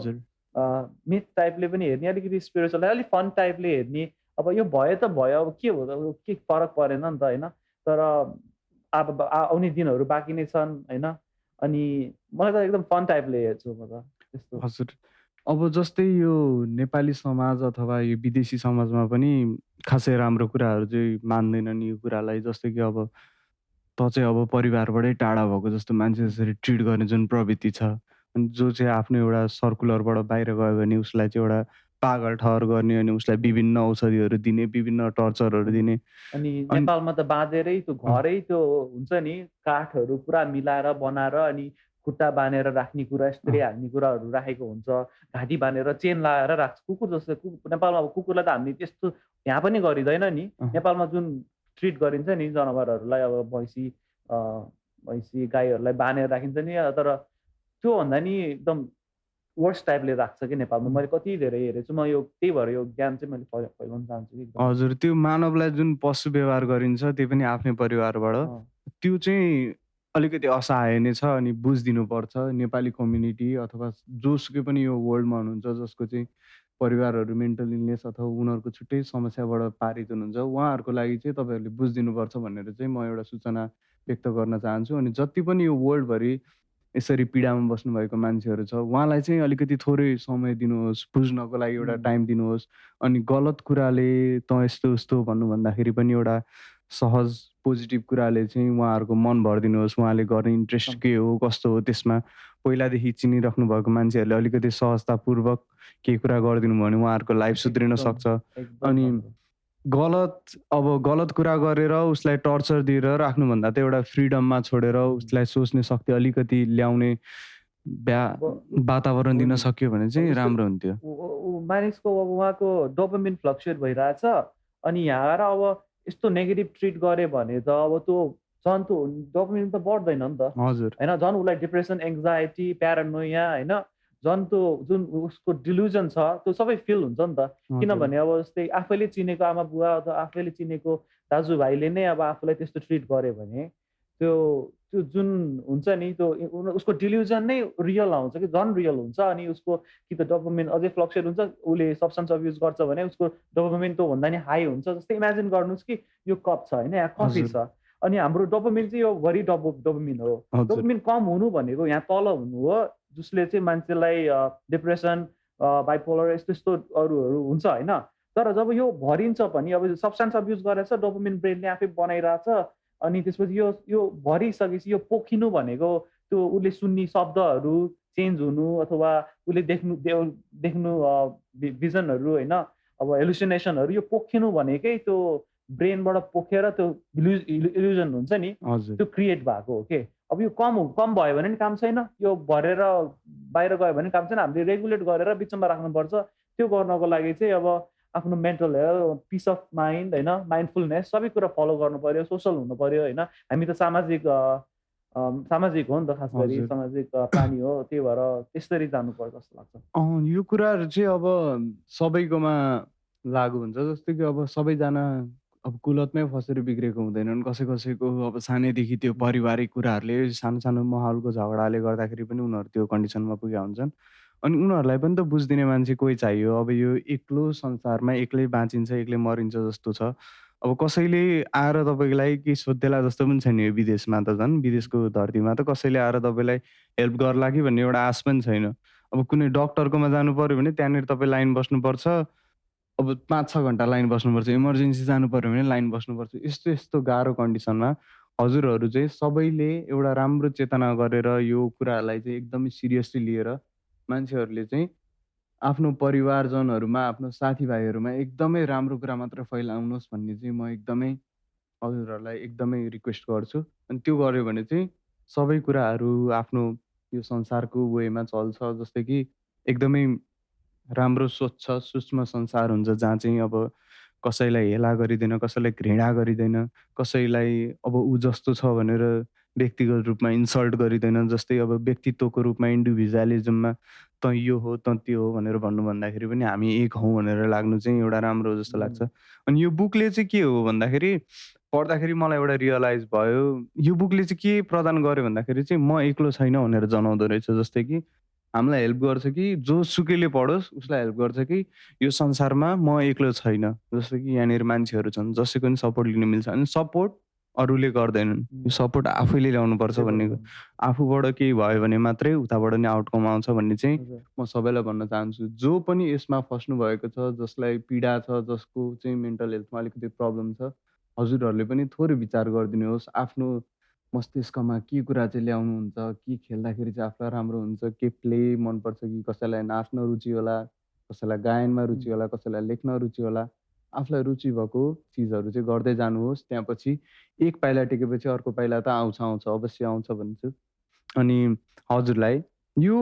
मिथ टाइपले पनि हेर्ने अलिकति स्पिरिचुअल अलिक फन टाइपले हेर्ने अब यो भयो त भयो अब के हो त के फरक परेन नि त होइन तर अब आउने दिनहरू बाँकी नै छन् होइन अनि मलाई त एकदम फन टाइपले हेर्छु म त त्यस्तो हजुर अब जस्तै यो नेपाली समाज अथवा यो विदेशी समाजमा पनि खासै राम्रो कुराहरू चाहिँ मान्दैनन् यो कुरालाई जस्तै कि अब त चाहिँ अब परिवारबाटै टाढा भएको जस्तो मान्छे जसरी ट्रिट गर्ने जुन प्रवृत्ति छ अनि जो चाहिँ आफ्नो एउटा सर्कुलरबाट बाहिर गयो भने उसलाई चाहिँ एउटा पागल ठहर गर्ने अनि उसलाई विभिन्न औषधिहरू दिने विभिन्न टर्चरहरू दिने अनि नेपालमा त बाँधेरै त्यो घरै त्यो हुन्छ नि काठहरू पुरा मिलाएर बनाएर अनि खुट्टा बाँधेर राख्ने कुरा, स्प्रे अँ, हाल्ने कुराहरू राखेको हुन्छ। घाँटी बाँधेर चेन लगाएर राख्छ। कुकुर जस्तो नेपालमा अब कुकुरलाई त हामीले त्यस्तो यहाँ पनि गरिँदैन नि। अँ, नेपालमा जुन ट्रिट गरिन्छ नि जनावरहरूलाई अब अ, भैँसी, गाईहरूलाई बाँधेर राखिन्छ नि तर त्योभन्दा नि एकदम वर्स्ट टाइपले राख्छ कि नेपालमा। अँ। मैले कति धेरै हेरेको छु। म यो त्यही भएर यो ज्ञान चाहिँ मैले फैलाउन चाहन्छु कि एकदमै। हजुर, त्यो मानवलाई जुन पशु व्यवहार गरिन्छ त्यो पनि आफ्नै परिवारबाट। अँ, त्यो चाहिँ अलिकति असहाय नै छ अनि बुझिदिनुपर्छ। नेपाली कम्युनिटी अथवा जोसुकै पनि यो वर्ल्डमा हुनुहुन्छ जसको चाहिँ परिवारहरू मेन्टल इलनेस अथवा उनीहरूको छुट्टै समस्याबाट पारित हुनुहुन्छ। उहाँहरूको लागि चाहिँ तपाईँहरूले बुझिदिनुपर्छ भनेर चाहिँ म एउटा सूचना व्यक्त गर्न चाहन्छु। अनि जति पनि यो वर्ल्डभरि यसरी पीडामा बस्नुभएको मान्छेहरू छ, उहाँलाई चाहिँ अलिकति थोरै समय दिनुहोस्, बुझ्नको लागि एउटा हुँ, टाइम दिनुहोस्। अनि गलत कुराले तँ यस्तो-यस्तो भन्नु भन्दाखेरि पनि एउटा सहज पोजिटिभ कुराले चाहिँ उहाँहरूको मन भरिदिनुहोस्। उहाँले गर्ने इन्ट्रेस्ट एकदम, के हो, कस्तो हो त्यसमा पहिलादेखि चिनिराख्नु भएको मान्छेहरूले अलिकति सहजतापूर्वक केही कुरा गरिदिनु भयो भने उहाँहरूको लाइफ सुध्रिन एकदम, सक्छ। एकदम अनि हजुर। गलत कुरा गरेर उसलाई टर्चर दिएर राख्नुभन्दा त एउटा फ्रिडममा छोडेर हुँ, उसलाई सोच्ने शक्ति अलिकति ल्याउने व्या अब वातावरण हो दिन नि। सक्यो भने अब चाहिँ जस्तो राम्रो हुन्थ्यो। मानिसको अब उहाँको डोपामिन फ्लक्चुएट भइरहेछ। अनि यहाँ आएर अब यस्तो नेगेटिभ ट्रिट गऱ्यो भने त अब त्यो जन्तु डोपामिन त बढ्दैन नि त। हजुर, होइन? झन् उसलाई डिप्रेसन, एङ्जाइटी, प्यारानोया होइन? झन् त्यो जुन उसको डिल्युजन छ त्यो सबै फिल हुन्छ नि त। हजुर, किनभने अब जस्तै आफैले चिनेको आमा-बुवा अथवा आफैले चिनेको दाजुभाइले नै अब आफूलाई त्यस्तो ट्रिट गर्यो भने त्यो त्यो जुन हुन्छ नि त्यो उसको डिल्युजन नै रियल आउँछ कि झन् रियल हुन्छ। अनि उसको कि त डोपामिन अझै फ्लक्चुएट हुन्छ। उसले सब्सटेन्स अब्युज गर्छ भने उसको डोपामिन त्योभन्दा नि हाई हुन्छ। जस्तै इमेजिन गर्नुहोस् कि यो कप छ होइन, यहाँ कफी हजुर, छ। अनि हाम्रो डोपामिन चाहिँ यो भरि डोपामिन हो। हजुर, डोपामिन कम हुनु भनेको यहाँ तल हुनु हो, जसले चाहिँ मान्छेलाई डिप्रेसन, बाइपोलर यस्तो-यस्तो अरूहरू हुन्छ होइन। तर जब यो भरिन्छ पनि अब सब्सटेन्स अब्युज गरेर चाहिँ डोपामिन ब्रेनले आफै बनाइरहेछ। अनि त्यसपछि यो यो भरिसकेपछि यो पोखिनु भनेको त्यो उसले सुन्ने शब्दहरू चेन्ज हुनु अथवा उसले देख्नु भिजनहरू होइन, अब हेलुसिनेसनहरू यो पोखिनु भनेकै त्यो ब्रेनबाट पोखेर त्यो इल्युजन हुन्छ नि, हजुर, त्यो क्रिएट भएको हो के। अब यो कम भयो भने नि काम छैन, यो भरेर बाहिर गयो भने काम छैन। हामीले रेगुलेट गरेर बिचमा राख्नुपर्छ। त्यो गर्नको लागि चाहिँ अब आफ्नो mental health, peace of mind होइन, माइन्डफुलनेस सबै कुरा फलो गर्नुपर्यो, सोसल हुनुपर्यो होइन। हामी त सामाजिक हो नि त, खास गरी हजुर। सामाजिक प्राणी हो। त्यही भएर त्यसरी जानुपर्छ जस्तो लाग्छ। यो कुराहरू चाहिँ अब सबैकोमा लागु हुन्छ। जस्तै कि अब सबैजना अब कुलतमै फसेर बिग्रेको हुँदैनन्। कसै-कसैको अब सानैदेखि त्यो हुँ, पारिवारिक कुराहरूले सानो-सानो माहौलको झगडाले गर्दाखेरि पनि उनीहरू त्यो कन्डिसनमा पुगेका हुन्छन्। अनि उनीहरूलाई पनि त बुझिदिने मान्छे कोही चाहियो। अब यो एक्लो संसारमा एक्लै बाँचिन्छ, एक्लै मरिन्छ जस्तो छ। अब कसैले आएर तपाईँलाई केही सोधिदेला जस्तो पनि छैन यो विदेशमा त झन्। विदेशको धरतीमा त कसैले आएर तपाईँलाई हेल्प गर्ला कि भन्ने एउटा आश पनि छैन। अब कुनै डक्टरकोमा जानुपर्यो भने त्यहाँनिर तपाईँ लाइन बस्नुपर्छ। अब 5-6 घन्टा लाइन बस्नुपर्छ। इमर्जेन्सी जानुपर्यो भने लाइन बस्नुपर्छ। यस्तो-यस्तो गाह्रो कन्डिसनमा हजुरहरू चाहिँ सबैले एउटा राम्रो चेतना गरेर यो कुराहरूलाई चाहिँ एकदमै सिरियसली लिएर मान्छेहरूले चाहिँ आफ्नो परिवारजनहरूमा, आफ्नो साथीभाइहरूमा एकदमै राम्रो कुरा मात्र फैलाउनुहोस् भन्ने चाहिँ म एकदमै हजुरहरूलाई एकदमै रिक्वेस्ट गर्छु। अनि त्यो गर्यो भने चाहिँ सबै कुराहरू आफ्नो यो संसारको वेमा चल्छ। जस्तै कि एकदमै राम्रो स्वच्छ, सूक्ष्म संसार हुन्छ जहाँ चाहिँ अब कसैलाई हेला गरिँदैन, कसैलाई घृणा गरिँदैन, कसैलाई अब ऊ जस्तो छ भनेर व्यक्तिगत रूपमा इन्सल्ट गरिँदैन। जस्तै अब व्यक्तित्वको रूपमा इन्डिभिजुअलिजममा तँ यो हो, तँ त्यो हो भनेर भन्नु भन्दाखेरि पनि हामी एक हौँ भनेर लाग्नु चाहिँ एउटा राम्रो हो जस्तो लाग्छ। हुँ, अनि यो बुकले चाहिँ के हो भन्दाखेरि पढ्दाखेरि मलाई एउटा रियलाइज भयो। यो बुकले चाहिँ के प्रदान गर्यो भन्दाखेरि चाहिँ म एक्लो छैन भनेर जनाउँदो रहेछ। जस्तै कि हामीलाई हेल्प गर्छ कि जोसुकैले पढोस् उसलाई हेल्प गर्छ कि यो संसारमा म एक्लो छैन। जस्तो कि यहाँनिर मान्छेहरू छन् जसैको पनि सपोर्ट लिन मिल्छ। अनि सपोर्ट अरूले गर्दैनन्। यो हुँ, सपोर्ट आफैले ल्याउनुपर्छ आफैबाट भन्ने गर्नु। आफूबाट केही भयो भने मात्रै उताबाट नै आउटकम आउँछ भन्ने चाहिँ हजुर, म सबैलाई भन्न चाहन्छु। जो पनि यसमा फस्नु भएको छ, जसलाई पीडा छ, जसको चाहिँ मेन्टल हेल्थमा अलिकति प्रब्लम छ, हजुरहरूले पनि थोरै विचार गरिदिनुहोस्। आफ्नो मस्तिष्कमा के कुरा चाहिँ ल्याउनुहुन्छ, के खेल्दाखेरि चाहिँ आफूलाई राम्रो हुन्छ, के प्ले मनपर्छ कि कसैलाई नाच्न रुचि होला, कसैलाई गायनमा रुचि हुँ, होला, कसैलाई लेख्न रुचि होला। आफूलाई रुचि भएको चिजहरू चाहिँ गर्दै जानुहोस्। त्यहाँपछि एक पाइला टेकेपछि अर्को पाइला त आउँछ, आउँछ, अवश्य आउँछ भन्छु। अनि हजुरलाई यो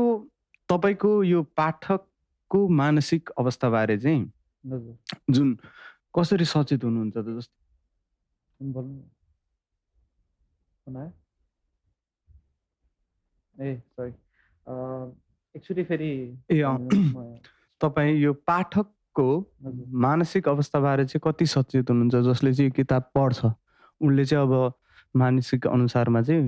तपाईँको यो पाठकको मानसिक अवस्थाबारे चाहिँ हजुर जुन कसरी सचेत हुनुहुन्छ त जस्तो बोल्नु सुनायो ए सरी एक्चुली फेरि ए भनिदिनुहोस्, म तपाईँ यो पाठकको हजुर मानसिक अवस्थाबारे चाहिँ कति सचेत हुनुहुन्छ जसले चाहिँ यो किताब पढ्छ उनले चाहिँ अब मानसिक अनुसारमा चाहिँ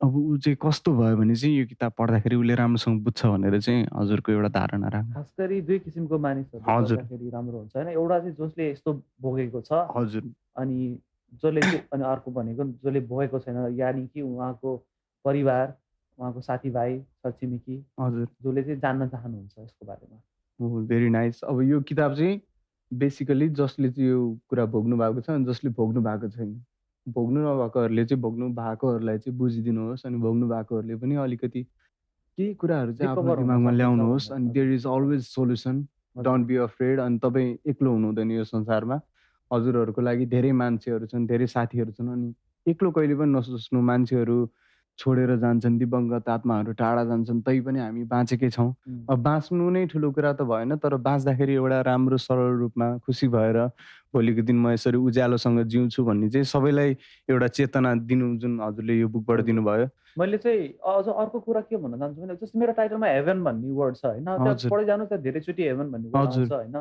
अब ऊ चाहिँ कस्तो भयो भने चाहिँ यो किताब पढ्दाखेरि उसले राम्रोसँग बुझ्छ भनेर चाहिँ हजुरको एउटा धारणा राख्नु खास गरी दुई किसिमको मानिसहरू हजुर पढ्दाखेरि राम्रो हुन्छ होइन। एउटा चाहिँ जसले यस्तो भोगेको छ हजुर अनि जसले चाहिँ अनि अर्को भनेको जसले भोगेको छैन, यानि कि उहाँको परिवार, उहाँको साथीभाइ, छरछिमेकी हजुर जसले चाहिँ जान्न चाहनुहुन्छ यसको बारेमा। Very nice. अब यो किताब चाहिँ बेसिकली जसले चाहिँ यो कुरा भोग्नु भएको छ अनि जसले भोग्नु भएको छैन, भोग्नु नभएकोहरूले चाहिँ भोग्नु भएकोहरूलाई चाहिँ बुझिदिनुहोस् अनि भोग्नु भएकोहरूले पनि अलिकति केही कुराहरू चाहिँ आफ्नो रिकभर हुन दिमागमा सक्नुहुन्छ ल्याउनुहोस् भनेर। अनि देयर इज अलवेज सोल्युसन। हजुर। Don't be afraid. अनि तपाईँ एक्लो हुनुहुँदैन यो संसारमा। हजुरहरूको लागि धेरै मान्छेहरू छन्, धेरै साथीहरू छन्। अनि एक्लो कहिले पनि नसोच्नु। मान्छेहरू छोडेर जान्छन्, दिवंगत आत्माहरू टाढा जान्छन्, तैपनि हामी बाँचेकै छौँ। अब बाँच्नु नै ठुलो कुरा त भएन, तर बाँच्दाखेरि एउटा राम्रो सरल रूपमा खुसी भएर भोलिको दिन म यसरी उज्यालोसँग जिउँछु भन्ने चाहिँ सबैलाई एउटा चेतना दिनु जुन हजुरले यो बुकबाट हजुर। दिनुभयो। मैले चाहिँ अझ अर्को कुरा के भन्न चाहन्छु भने जस्तो मेरो टाइटलमा हेभन भन्ने वर्ड छ होइन, त्यहाँ हजुर पढ्दै जानु त्यहाँ धेरैचोटि हेभन भन्ने वर्ड हजुर आउँछ होइन।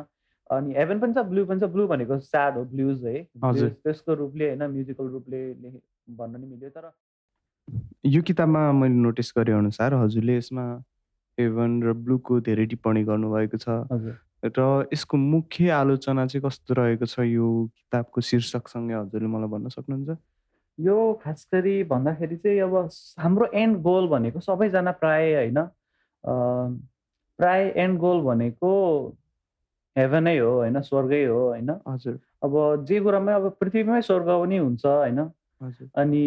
अनि हेभन पनि छ, ब्लू पनि छ। ब्लू भनेको स्याड हो, ब्लुज है, हजुर त्यसको रूपले होइन, म्युजिकल रूपले भन्न नि मिल्यो। तर यो किताबमा मैले नोटिस गरे अनुसार हजुरले यसमा हेभन र ब्लूको धेरै टिप्पणी गर्नुभएको छ हजुर र यसको मुख्य आलोचना चाहिँ कस्तो रहेको छ यो किताबको शीर्षकसँगै हजुरले मलाई भन्न सक्नुहुन्छ? यो खास गरी भन्दाखेरि चाहिँ अब हाम्रो एन्ड गोल भनेको सबैजना प्राय होइन, प्राय एन्ड गोल भनेको हेभनै हो होइन, स्वर्गै हो होइन। हजुर अब जे कुरामा अब पृथ्वीमै स्वर्ग पनि हुन्छ होइन। हजुर अनि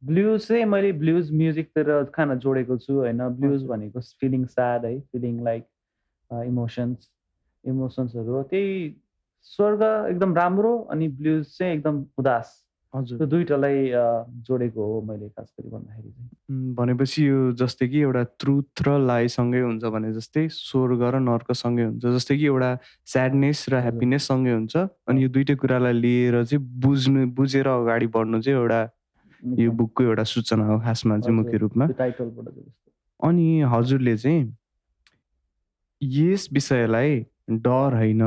ब्लुज चाहिँ मैले ब्लुज म्युजिकतिर खान जोडेको छु होइन। ब्लुज हजुर भनेको फिलिङ स्याड है, फिलिङ लाइक इमोसन्सहरू हो। त्यही स्वर्ग एकदम राम्रो अनि ब्लुज चाहिँ एकदम उदास, हजुर त्यो दुइटालाई जोडेको हो मैले खास गरी भन्दाखेरि चाहिँ। भनेपछि यो जस्तै कि एउटा ट्रुथ र लाइ सँगै हुन्छ भने जस्तै स्वर्ग र नर्क सँगै हुन्छ, जस्तै कि एउटा स्याडनेस र ह्याप्पिनेस सँगै हुन्छ। अनि यो दुइटै कुरालाई लिएर चाहिँ बुझेर अगाडि बढ्नु चाहिँ एउटा यो बुकको एउटा सूचना हो खासमा चाहिँ मुख्य रूपमा। त्यो टाइटलबाट चाहिँ त्यस्तो। अनि हजुरले चाहिँ यस विषयलाई डर होइन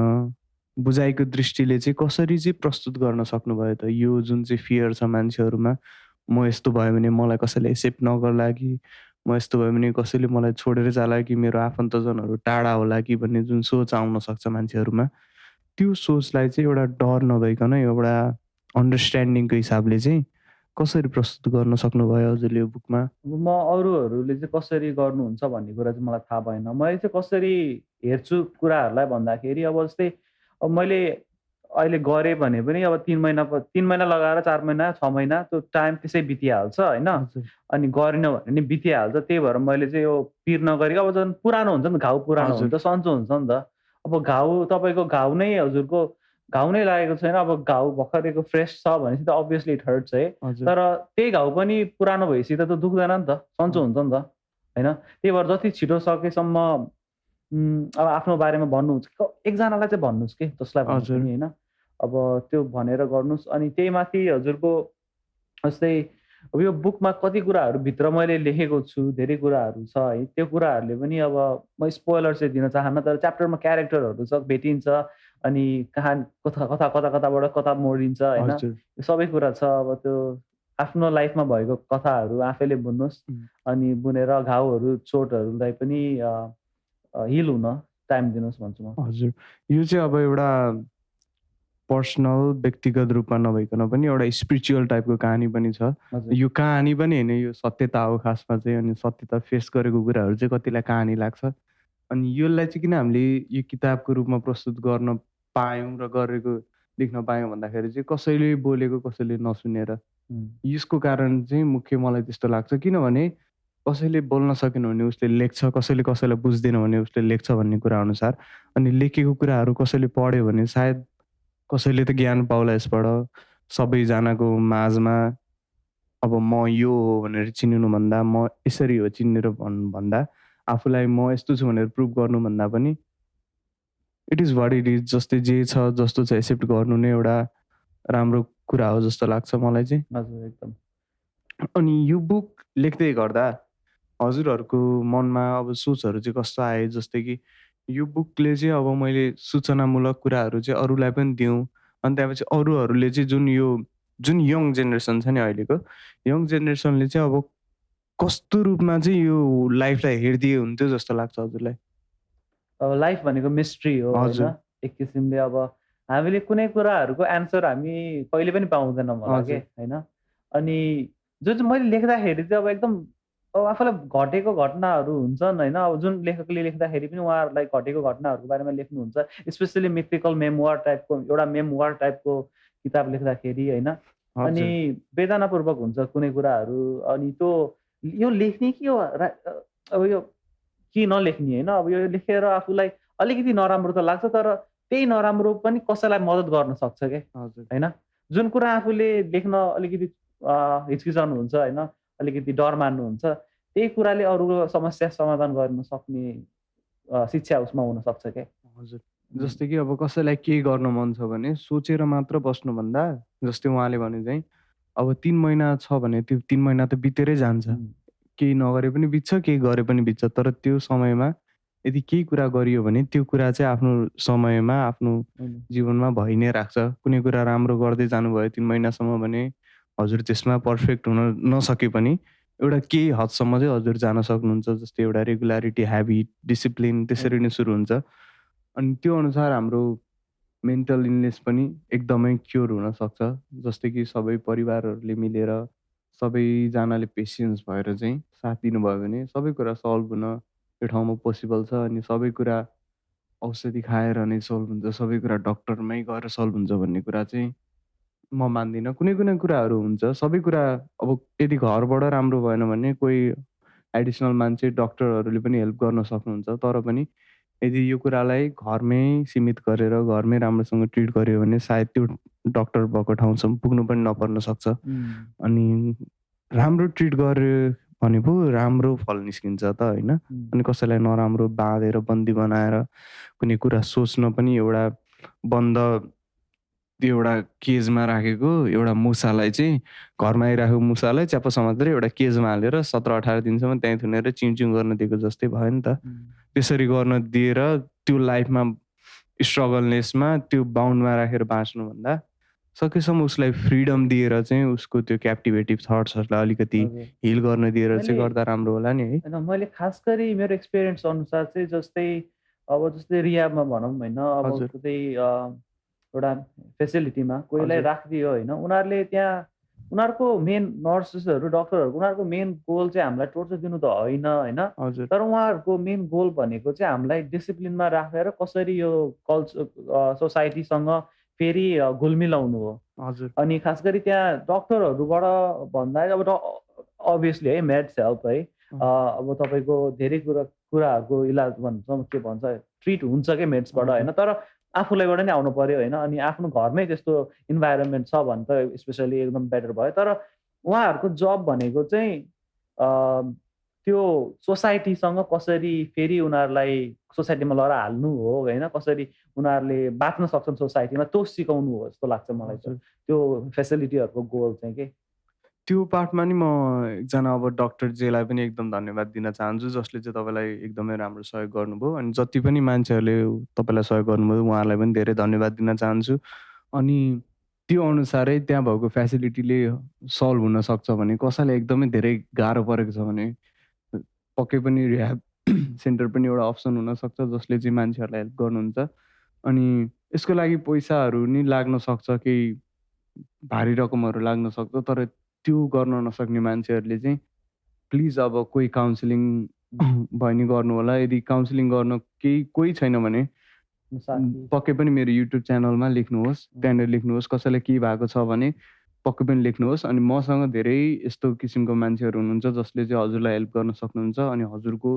बुझाइको दृष्टिले चाहिँ कसरी चाहिँ प्रस्तुत गर्न सक्नुभयो त? यो जुन चाहिँ फियर छ मान्छेहरूमा, म यस्तो भयो भने मलाई कसैले एक्सेप्ट नगर्ला कि, म यस्तो भयो भने कसैले मलाई छोडेर जाला कि, मेरो आफन्तजनहरू टाढा होला कि भन्ने जुन सोच आउन सक्छ मान्छेहरूमा, त्यो सोचलाई चाहिँ एउटा डर नभइकन एउटा अन्डरस्ट्यान्डिङको हिसाबले चाहिँ कसरी प्रस्तुत गर्न सक्नुभयो हजुरले यो बुकमा? म अरूहरूले चाहिँ कसरी गर्नुहुन्छ भन्ने कुरा चाहिँ मलाई थाहा भएन। मैले चाहिँ कसरी हेर्छु कुराहरूलाई भन्दाखेरि अब जस्तै अब मैले अहिले गरेँ भने पनि अब 3 महिना लगाएर 4 महिना 6 महिना त्यो टाइम त्यसै बितिहाल्छ होइन। हजुर अनि गरेन भने नि बितिहाल्छ। त्यही भएर मैले चाहिँ यो पिर नगरी अब झन् पुरानो हुन्छ नि त, घाउ पुरानो हजुर। हुन्छ, सन्चो हुन्छ नि त। अब घाउ तपाईँको घाउ नै हजुरको घाउ नै लागेको छैन, अब घाउ भर्खरको फ्रेस छ भनेपछि त अभियसली इट हर्ट्स है। हजुर तर त्यही घाउ पनि पुरानो भएपछि त दुख्दैन नि त, सन्चो हुन्छ नि त होइन। त्यही भएर जति छिटो सकेसम्म अब आफ्नो बारेमा भन्नुहुन्छ, एकजनालाई चाहिँ भन्नुहोस् कि जसलाई भन्नु हजुर। पनि होइन। अब त्यो भनेर गर्नुहोस्। अनि त्यही माथि हजुरको जस्तै अब यो बुकमा कति कुराहरू भित्र मैले लेखेको छु, धेरै कुराहरू छ है। त्यो कुराहरूले पनि अब म स्पोइलर चाहिँ दिन चाहन्न, तर च्याप्टरमा क्यारेक्टरहरू छ, भेटिन्छ। अनि कहानी कताबाट कता मोडिन्छ होइन। हजुर यो सबै कुरा छ। अब त्यो आफ्नो लाइफमा भएको कथाहरू आफैले बुझ्नुहोस्। अनि बुनेर घाउहरू चोटहरूलाई पनि हिल हुन टाइम दिनुहोस् भन्छु म। हजुर यो चाहिँ अब एउटा पर्सनल व्यक्तिगत रूपमा नभइकन पनि एउटा स्पिरिचुअल टाइपको कहानी पनि छ। हजुर यो कहानी पनि होइन, यो सत्यता हो खासमा चाहिँ। अनि सत्यता फेस गरेको कुराहरू चाहिँ कतिलाई कहानी लाग्छ। अनि यसलाई चाहिँ किन हामीले यो किताबको रूपमा प्रस्तुत गर्न पायौँ र गरेको देख्न पायौँ भन्दाखेरि चाहिँ कसैले बोलेको कसैले नसुनेर, यसको कारण चाहिँ मुख्य मलाई त्यस्तो लाग्छ। किनभने कसैले बोल्न सकेन भने उसले लेख्छ, कसैले कसैलाई बुझ्दैन भने उसले लेख्छ भन्ने कुरा अनुसार। अनि लेखेको कुराहरू कसैले पढ्यो भने सायद कसैले त ज्ञान पाउला यसबाट सबैजनाको माझमा अब म यो हो भनेर चिनिनुभन्दा, म यसरी हो चिनेर भन्दा, आफूलाई म यस्तो छु भनेर प्रुभ गर्नुभन्दा पनि it is what it is, जस्तै जे छ, जस्तो छ एक्सेप्ट गर्नु नै एउटा राम्रो कुरा हो जस्तो लाग्छ मलाई चाहिँ। हजुर, एकदम। अनि यो बुक लेख्दै गर्दा हजुरहरूको मनमा अब सोचहरू चाहिँ कस्तो आयो? जस्तै कि यो बुकले चाहिँ अब मैले सूचनामूलक कुराहरू चाहिँ अरूलाई पनि दिउँ, अनि त्यसपछि अरूहरूले चाहिँ जुन यङ जेनेरेसन छ नि अहिलेको, यङ जेनेरेसनले चाहिँ अब कस्तो रूपमा चाहिँ यो लाइफलाई हेरिदिए हुन्थ्यो जस्तो लाग्छ हजुरलाई? अब लाइफ भनेको मिस्ट्री हो होइन? हजुर, एक किसिमले अब हामीले कुनै कुराहरूको एन्सर हामी कहिले पनि पाउँदैनौँ होला के हजुर, होइन? अनि जुन चाहिँ मैले लेख्दाखेरि चाहिँ अब एकदम अब आफूलाई घटेको घटनाहरू हुन्छन् होइन? अब जुन लेखकले लेख्दाखेरि पनि उहाँहरूलाई घटेको घटनाहरूको बारेमा लेख्नुहुन्छ। स्पेसली मिथिकल मेमोयर टाइपको एउटा मेमोयर टाइपको किताब लेख्दाखेरि होइन? अनि हजुर, वेदनापूर्वक हुन्छ कुनै कुराहरू। अनि त्यो यो लेख्ने कि यो अब यो के नलेख्ने होइन? अब यो लेखेर आफूलाई अलिकति नराम्रो त लाग्छ, तर त्यही नराम्रो पनि कसैलाई मद्दत गर्न सक्छ के, हजुर, होइन? जुन कुरा आफूले लेख्न अलिकति हिचकिचाउनुहुन्छ होइन, अलिकति डर मान्नुहुन्छ, त्यही कुराले अरूको समस्या समाधान गर्न सक्ने शिक्षा उसमा हुनसक्छ क्या। हजुर। हुँ, जस्तै कि अब कसैलाई केही गर्न मन छ भने सोचेर मात्र बस्नुभन्दा, जस्तै उहाँले भने चाहिँ अब 3 महिना छ भने त्यो 3 महिना त बितेरै जान्छ। हुँ, केही नगरे पनि बित्छ, केही गरे पनि बित्छ। तर त्यो समयमा यदि केही कुरा गरियो भने त्यो कुरा चाहिँ आफ्नो समयमा, आफ्नो हुँ, जीवनमा भइ नै राख्छ। कुनै कुरा राम्रो गर्दै जानुभयो 3 महिनासम्म भने हजुर त्यसमा पर्फेक्ट हुन नसके पनि एउटा केही हदसम्म चाहिँ हजुर जान सक्नुहुन्छ। जस्तै एउटा रेगुलारिटी, ह्याबिट, डिसिप्लिन त्यसरी हुँ, नै सुरु हुन्छ। अनि त्यो अनुसार हाम्रो मेन्टल इलनेस पनि एकदमै क्योर हुनसक्छ। जस्तै कि सबै परिवारहरूले मिलेर, सबैजनाले पेसेन्स भएर चाहिँ साथ दिनुभयो भने सबै कुरा सल्भ हुन यो ठाउँमा पोसिबल छ। अनि सबै कुरा औषधि खाएर नै सल्भ हुन्छ, सबै कुरा डक्टरमै गएर सल्भ हुन्छ भन्ने कुरा चाहिँ म मान्दिनँ। कुनै-कुनै कुराहरू हुन्छ, सबै कुरा अब यदि घरबाट राम्रो भएन भने कोही एडिसनल मान्छे डक्टरहरूले पनि हेल्प गर्न सक्नुहुन्छ। तर पनि यदि यो कुरालाई घरमै सीमित गरेर, घरमै राम्रोसँग ट्रिट गर्यो भने सायद त्यो डक्टर भएको ठाउँसम्म पुग्नु पनि नपर्न सक्छ। हुँ, अनि राम्रो ट्रिट गर्यो भने पो राम्रो फल निस्किन्छ त होइन? हुँ, अनि कसैलाई नराम्रो बाँधेर बन्दी बनाएर कुनै कुरा सोच्न पनि एउटा बन्द त्यो एउटा केजमा राखेको एउटा मुसालाई चाहिँ घरमा आइरहेको मुसालाई च्याप्प समातेर एउटा केजमा हालेर 17-18 दिनसम्म त्यहीँ थुनेर चिउँ-चिउँ गर्न दिएको जस्तै भयो नि त। हुँ, त्यसरी गर्न दिएर त्यो लाइफमा स्ट्रगलनेसमा त्यो बाउन्डमा राखेर बाँच्नुभन्दा सकेसम्म उसलाई फ्रिडम दिएर चाहिँ उसको त्यो क्याप्टिभेटिभ थट्सहरूलाई अलिकति हजुर। हिल गर्न दिएर चाहिँ मैले गर्दा राम्रो होला नि है? होइन, मैले खास गरी मेरो एक्सपिरियन्स अनुसार चाहिँ जस्तै रिहाबमा भनौँ होइन, अब हजुर, कतै एउटा फेसिलिटीमा कोहीलाई हजुर, राखिदियो होइन, उनीहरूले त्यहाँ उनीहरूको मेन नर्सेसहरू, डक्टरहरूको उनीहरूको मेन गोल चाहिँ हामीलाई टोर्चर दिनु त होइन, होइन? हजुर, तर उहाँहरूको मेन गोल भनेको चाहिँ हामीलाई डिसिप्लिनमा राखेर कसरी यो सोसाइटीसँग फेरि घुलमिलाउनु हो। हजुर, अनि खास गरी त्यहाँ डक्टरहरूबाट भन्दा अब अभियसली है मेड्स हेल्प है। अब तपाईँको धेरै कुराहरूको इलाज भन्छ के भन्छ ट्रिट हुन्छ क्या मेड्सबाट हजुर, होइन। तर आफूलाईबाट नि आउनु पर्यो होइन। अनि आफ्नो घरमै त्यस्तो इन्भाइरोमेन्ट छ भने त स्पेसली एकदम बेटर भयो। तर उहाँहरूको जब भनेको चाहिँ अ, त्यो सोसाइटीसँग कसरी फेरि उनीहरूलाई सोसाइटीमा लगेर हाल्नु हो होइन, कसरी उनीहरूले बाँच्न सक्छन् सोसाइटीमा त्यो सिकाउनु हो जस्तो लाग्छ मलाई चाहिँ। हजुर। त्यो फेसिलिटीहरूको गोल चाहिँ के। त्यो पार्टमा नि म एकजना अब डक्टर जेलाई पनि एकदम धन्यवाद दिन चाहन्छु, जसले चाहिँ तपाईँलाई एकदमै राम्रो सहयोग गर्नुभयो। अनि जति पनि मान्छेहरूले तपाईँलाई सहयोग गर्नुभयो, उहाँहरूलाई पनि धेरै धन्यवाद दिन चाहन्छु। अनि त्यो अनुसारै त्यहाँ भएको फेसिलिटीले सल्भ हुनसक्छ भने, कसैलाई एकदमै धेरै गाह्रो परेको छ भने पक्कै पनि रिह्याब सेन्टर पनि एउटा अप्सन हुनसक्छ, जसले चाहिँ मान्छेहरूलाई हेल्प गर्नुहुन्छ। अनि यसको लागि पैसाहरू नि लाग्न सक्छ, केही भारी रकमहरू लाग्न सक्छ। तर त्यो गर्न नसक्ने मान्छेहरूले चाहिँ प्लिज अब कोही काउन्सिलिङ भयो भने गर्नु होला। यदि काउन्सिलिङ गर्न कोही छैन भने साथी पक्कै पनि मेरो युट्युब च्यानलमा लेख्नुहोस्। त्यहाँनिर लेख्नुहोस्, कसैलाई केही भएको छ भने पक्कै पनि लेख्नुहोस्। अनि मसँग धेरै यस्तो किसिमको मान्छेहरू हुनुहुन्छ जसले चाहिँ हजुरलाई हेल्प गर्न सक्नुहुन्छ। अनि हजुरको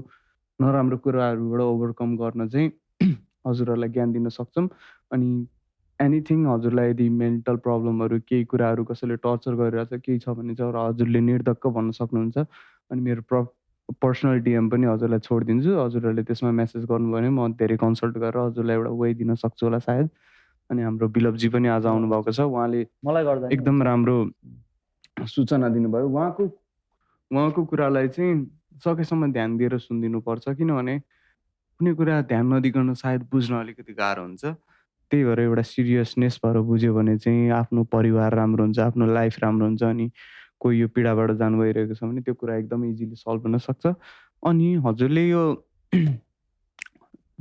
नराम्रो कुराहरूबाट ओभरकम गर्न चाहिँ हजुरहरूलाई ज्ञान दिन सक्छौँ। अनि एनिथिङ हजुरलाई यदि मेन्टल प्रब्लमहरू केही कुराहरू कसैले टर्चर गरिरहेछ केही छ भने चाहिँ हजुरले निर्धक्क भन्न सक्नुहुन्छ। अनि मेरो पर्सनल डिएम पनि हजुरलाई छोडिदिन्छु। हजुरहरूले त्यसमा मेसेज गर्नुभयो भने म धेरै कन्सल्ट गरेर हजुरलाई एउटा वे दिन सक्छु होला सायद। अनि हाम्रो बिलपजी पनि आज आउनुभएको छ। उहाँले मलाई गर्दा नि एकदम हुन्छ। राम्रो सूचना दिनुभयो। उहाँको कुरालाई चाहिँ सकेसम्म ध्यान दिएर सुनिदिनुपर्छ, किनभने कुनै कुरा ध्यान नदिकन सायद बुझ्न अलिकति गाह्रो हुन्छ। त्यही भएर एउटा सिरियसनेस भएर बुझ्यो भने चाहिँ आफ्नो परिवार राम्रो हुन्छ, आफ्नो लाइफ राम्रो हुन्छ। अनि कोही यो पीडाबाट जानु भइरहेको छ भने त्यो कुरा एकदम इजिली सल्भ हुन सक्छ। अनि हजुरले यो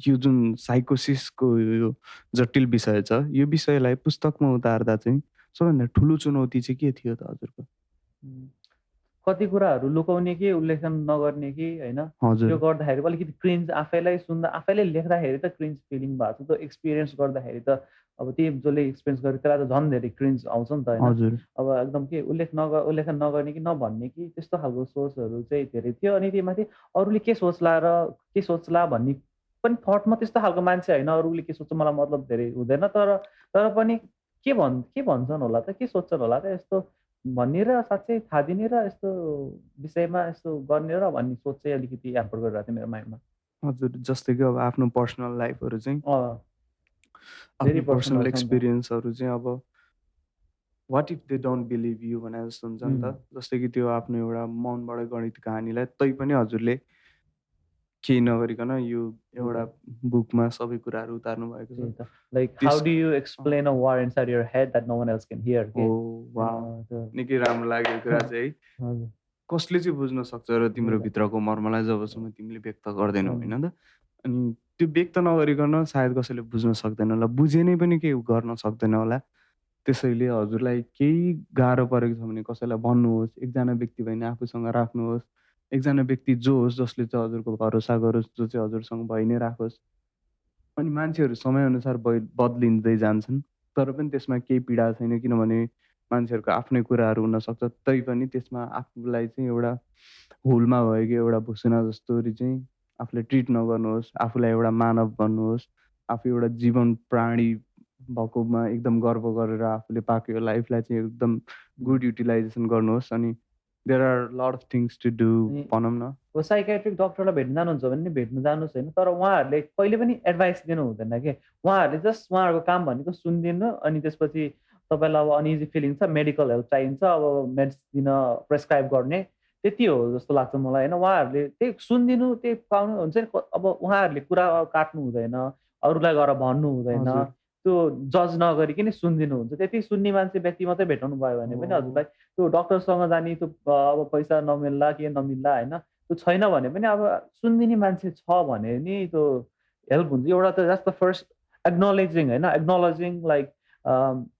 यो जुन साइकोसिसको यो जटिल विषय छ, यो विषयलाई पुस्तकमा उतार्दा चाहिँ सबैभन्दा ठुलो चुनौती चाहिँ के थियो त हजुरको? उम्, कति कुराहरू लुकाउने कि उल्लेखन नगर्ने कि होइन, त्यो हजुर, गर्दाखेरि अलिकति क्रिन्ज आफैलाई सुन्दा आफैले लेख्दाखेरि त क्रिन्ज फिलिङ भएको छ। त्यो एक्सपिरियन्स गर्दाखेरि त अब त्यही जसले एक्सपिरियन्स गर्यो त्यसलाई त झन् धेरै क्रिन्ज आउँछ नि त होइन। हजुर, अब एकदम के उल्लेखन नगर्ने कि नभन्ने कि त्यस्तो खालको सोचहरू चाहिँ धेरै थियो। अनि त्योमाथि अरूले के सोच्ला भन्ने पनि थटमा त्यस्तो खालको मान्छे होइन। अरूले के सोच्छ मलाई मतलब धेरै हुँदैन। तर तर पनि के भन्छन् होला त, के सोच्छन् होला त यस्तो भन्ने र साँच्चै थाहा दिने र यस्तो विषयमा यस्तो गर्ने र भन्ने सोच चाहिँ अलिकति ह्याम्पर गरिरहेको थियो मेरो माइन्डमा। हजुर। जस्तै कि अब आफ्नो पर्सनल लाइफहरू चाहिँ भेरी आफ्नो पर्सनल पर्सनल रहेछ नि त। एक्सपिरियन्सहरू चाहिँ अब what if they don't believe you भने जस्तो हुन्छ नि त। जस्तै कि त्यो आफ्नो एउटा मौनबाट गणित कहानीलाई तैपनि हजुरले केही नगरिकन यो एउटा बुकमा सबै कुराहरू उतार्नु भएको त्यही छ। त। लाइक हाउ त्यस do you explain a war inside your head that no one else can hear के? वाव! त्यो निकै राम्रो लाग्यो यो कुरा चाहिँ है। हजुर। कसले चाहिँ बुझ्न सक्छ र तिम्रो त्यही त। भित्रको मर्मलाई जबसम्म तिमीले व्यक्त गर्दैनौ हजुर। होइन त? अनि त्यो व्यक्त नगरिकन सायद कसैले बुझ्न सक्दैन होला, बुझे नै पनि केही गर्न सक्दैन होला। त्यसैले हजुरलाई केही गाह्रो परेको छ भने कसैलाई भन्नुहोस्। एकजना व्यक्ति भए नि आफूसँग राख्नुहोस्। एकजना व्यक्ति जो होस् जसले चाहिँ हजुरको भरोसा गरोस्, जो चाहिँ हजुरसँग भइ नै राखोस्। अनि मान्छेहरू समयअनुसार बद्लिँदै जान्छन्। तर पनि त्यसमा केही पीडा छैन, किनभने मान्छेहरूको आफ्नै कुराहरू हुनसक्छ। तैपनि त्यसमा आफूलाई चाहिँ एउटा हुलमा भएको एउटा भुसुना जस्तोरी चाहिँ आफूले ट्रिट नगर्नुहोस्। आफूलाई एउटा मानव भन्नुहोस्। आफू एउटा जीवन प्राणी भएकोमा एकदम गर्व गरेर आफूले पाएको यो लाइफलाई चाहिँ एकदम गुड युटिलाइजेसन गर्नुहोस्। अनि there are lot of things to do अनि भनौँ न। अब साइकियाट्रिक डक्टरलाई भेट्न जानुहुन्छ भने नि भेट्न जानुहोस् होइन। तर उहाँहरूले कहिले पनि एडभाइस दिनु हुँदैन के। उहाँहरूले जस्ट उहाँहरूको काम भनेको सुनिदिनु। अनि त्यसपछि तपाईँलाई अब अनइजी फिलिङ छ, मेडिकल हेल्प चाहिन्छ, अब मेड्स दिन प्रेस्क्राइब गर्ने, त्यति हो जस्तो लाग्छ मलाई होइन। उहाँहरूले त्यही सुनिदिनु, त्यही पाउनु हुन्छ नि। अब उहाँहरूले कुरा काट्नु हुँदैन, अरूलाई गएर भन्नु हुँदैन। हजुर। त्यो जज नगरिकन सुनिदिनु हुन्छ। त्यति सुन्ने मान्छे व्यक्ति मात्रै भेटाउनु भयो भने पनि हजुरलाई त्यो डक्टरसँग जाने त्यो अब पैसा नमिल्ला के नमिल्ला होइन, त्यो छैन भने पनि अब सुनिदिने मान्छे छ भने नि त्यो हेल्प हुन्छ। एउटा त द्याट्स द फर्स्ट एक्नोलेजिङ होइन, acknowledging like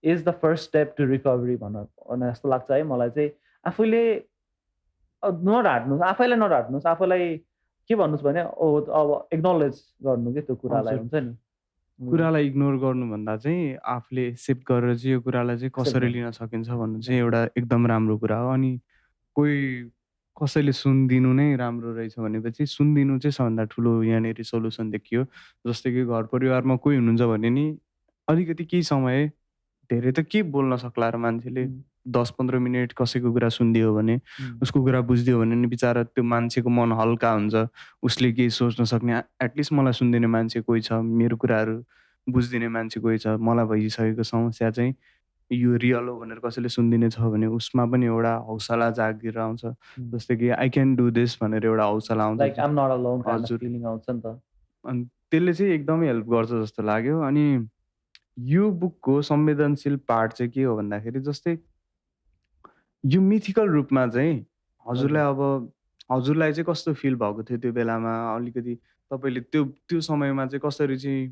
is the first step to recovery भने जस्तो लाग्छ है मलाई चाहिँ। आफूले नढाट्नुहोस्, आफैलाई नढाट्नुहोस्, आफूलाई के भन्नुहोस् भने अब एक्नोलेज गर्नु के त्यो कुरालाई हजुर। हुन्छ नि। कुरालाई इग्नोर गर्नुभन्दा चाहिँ आफूले एक्सेप्ट गरेर चाहिँ यो कुरालाई चाहिँ कसरी लिन सकिन्छ भन्नु चाहिँ एउटा एकदम राम्रो कुरा हो। अनि कोही कसैले सुनिदिनु नै राम्रो रहेछ भनेपछि सुनिदिनु चाहिँ सबभन्दा ठुलो यहाँनिर सोल्युसन देखियो। जस्तै कि घर परिवारमा कोही हुनुहुन्छ भने नि अलिकति केही समय धेरै त के बोल्न सक्ला र मान्छेले 10-15 मिनट कसैको कुरा सुनिदियो भने, उसको कुरा बुझिदियो भने नि बिचरा त्यो मान्छेको मन हल्का हुन्छ। उसले केही सोच्न सक्ने एटलिस्ट मलाई सुनिदिने मान्छे कोही छ, मेरो कुराहरू बुझिदिने मान्छे कोही छ, मलाई भइसकेको समस्या चाहिँ यो रियल हो भनेर कसैले सुनिदिने छ भने उसमा पनि एउटा हौसला जागेर आउँछ। जस्तै कि आई क्यान डु दिस भनेर एउटा हौसला आउँछ। Like I am not alone kind of हजुर। फिलिङ आउँछ नि त। अनि त्यसले चाहिँ एकदमै हेल्प गर्छ जस्तो लाग्यो। अनि यो बुकको संवेदनशील पार्ट चाहिँ के हो भन्दाखेरि जस्तै यो मिथिकल रूपमा चाहिँ हजुरलाई अब हजुरलाई चाहिँ कस्तो फिल भएको थियो त्यो बेलामा? अलिकति तपाईँले त्यो समयमा चाहिँ कसरी चाहिँ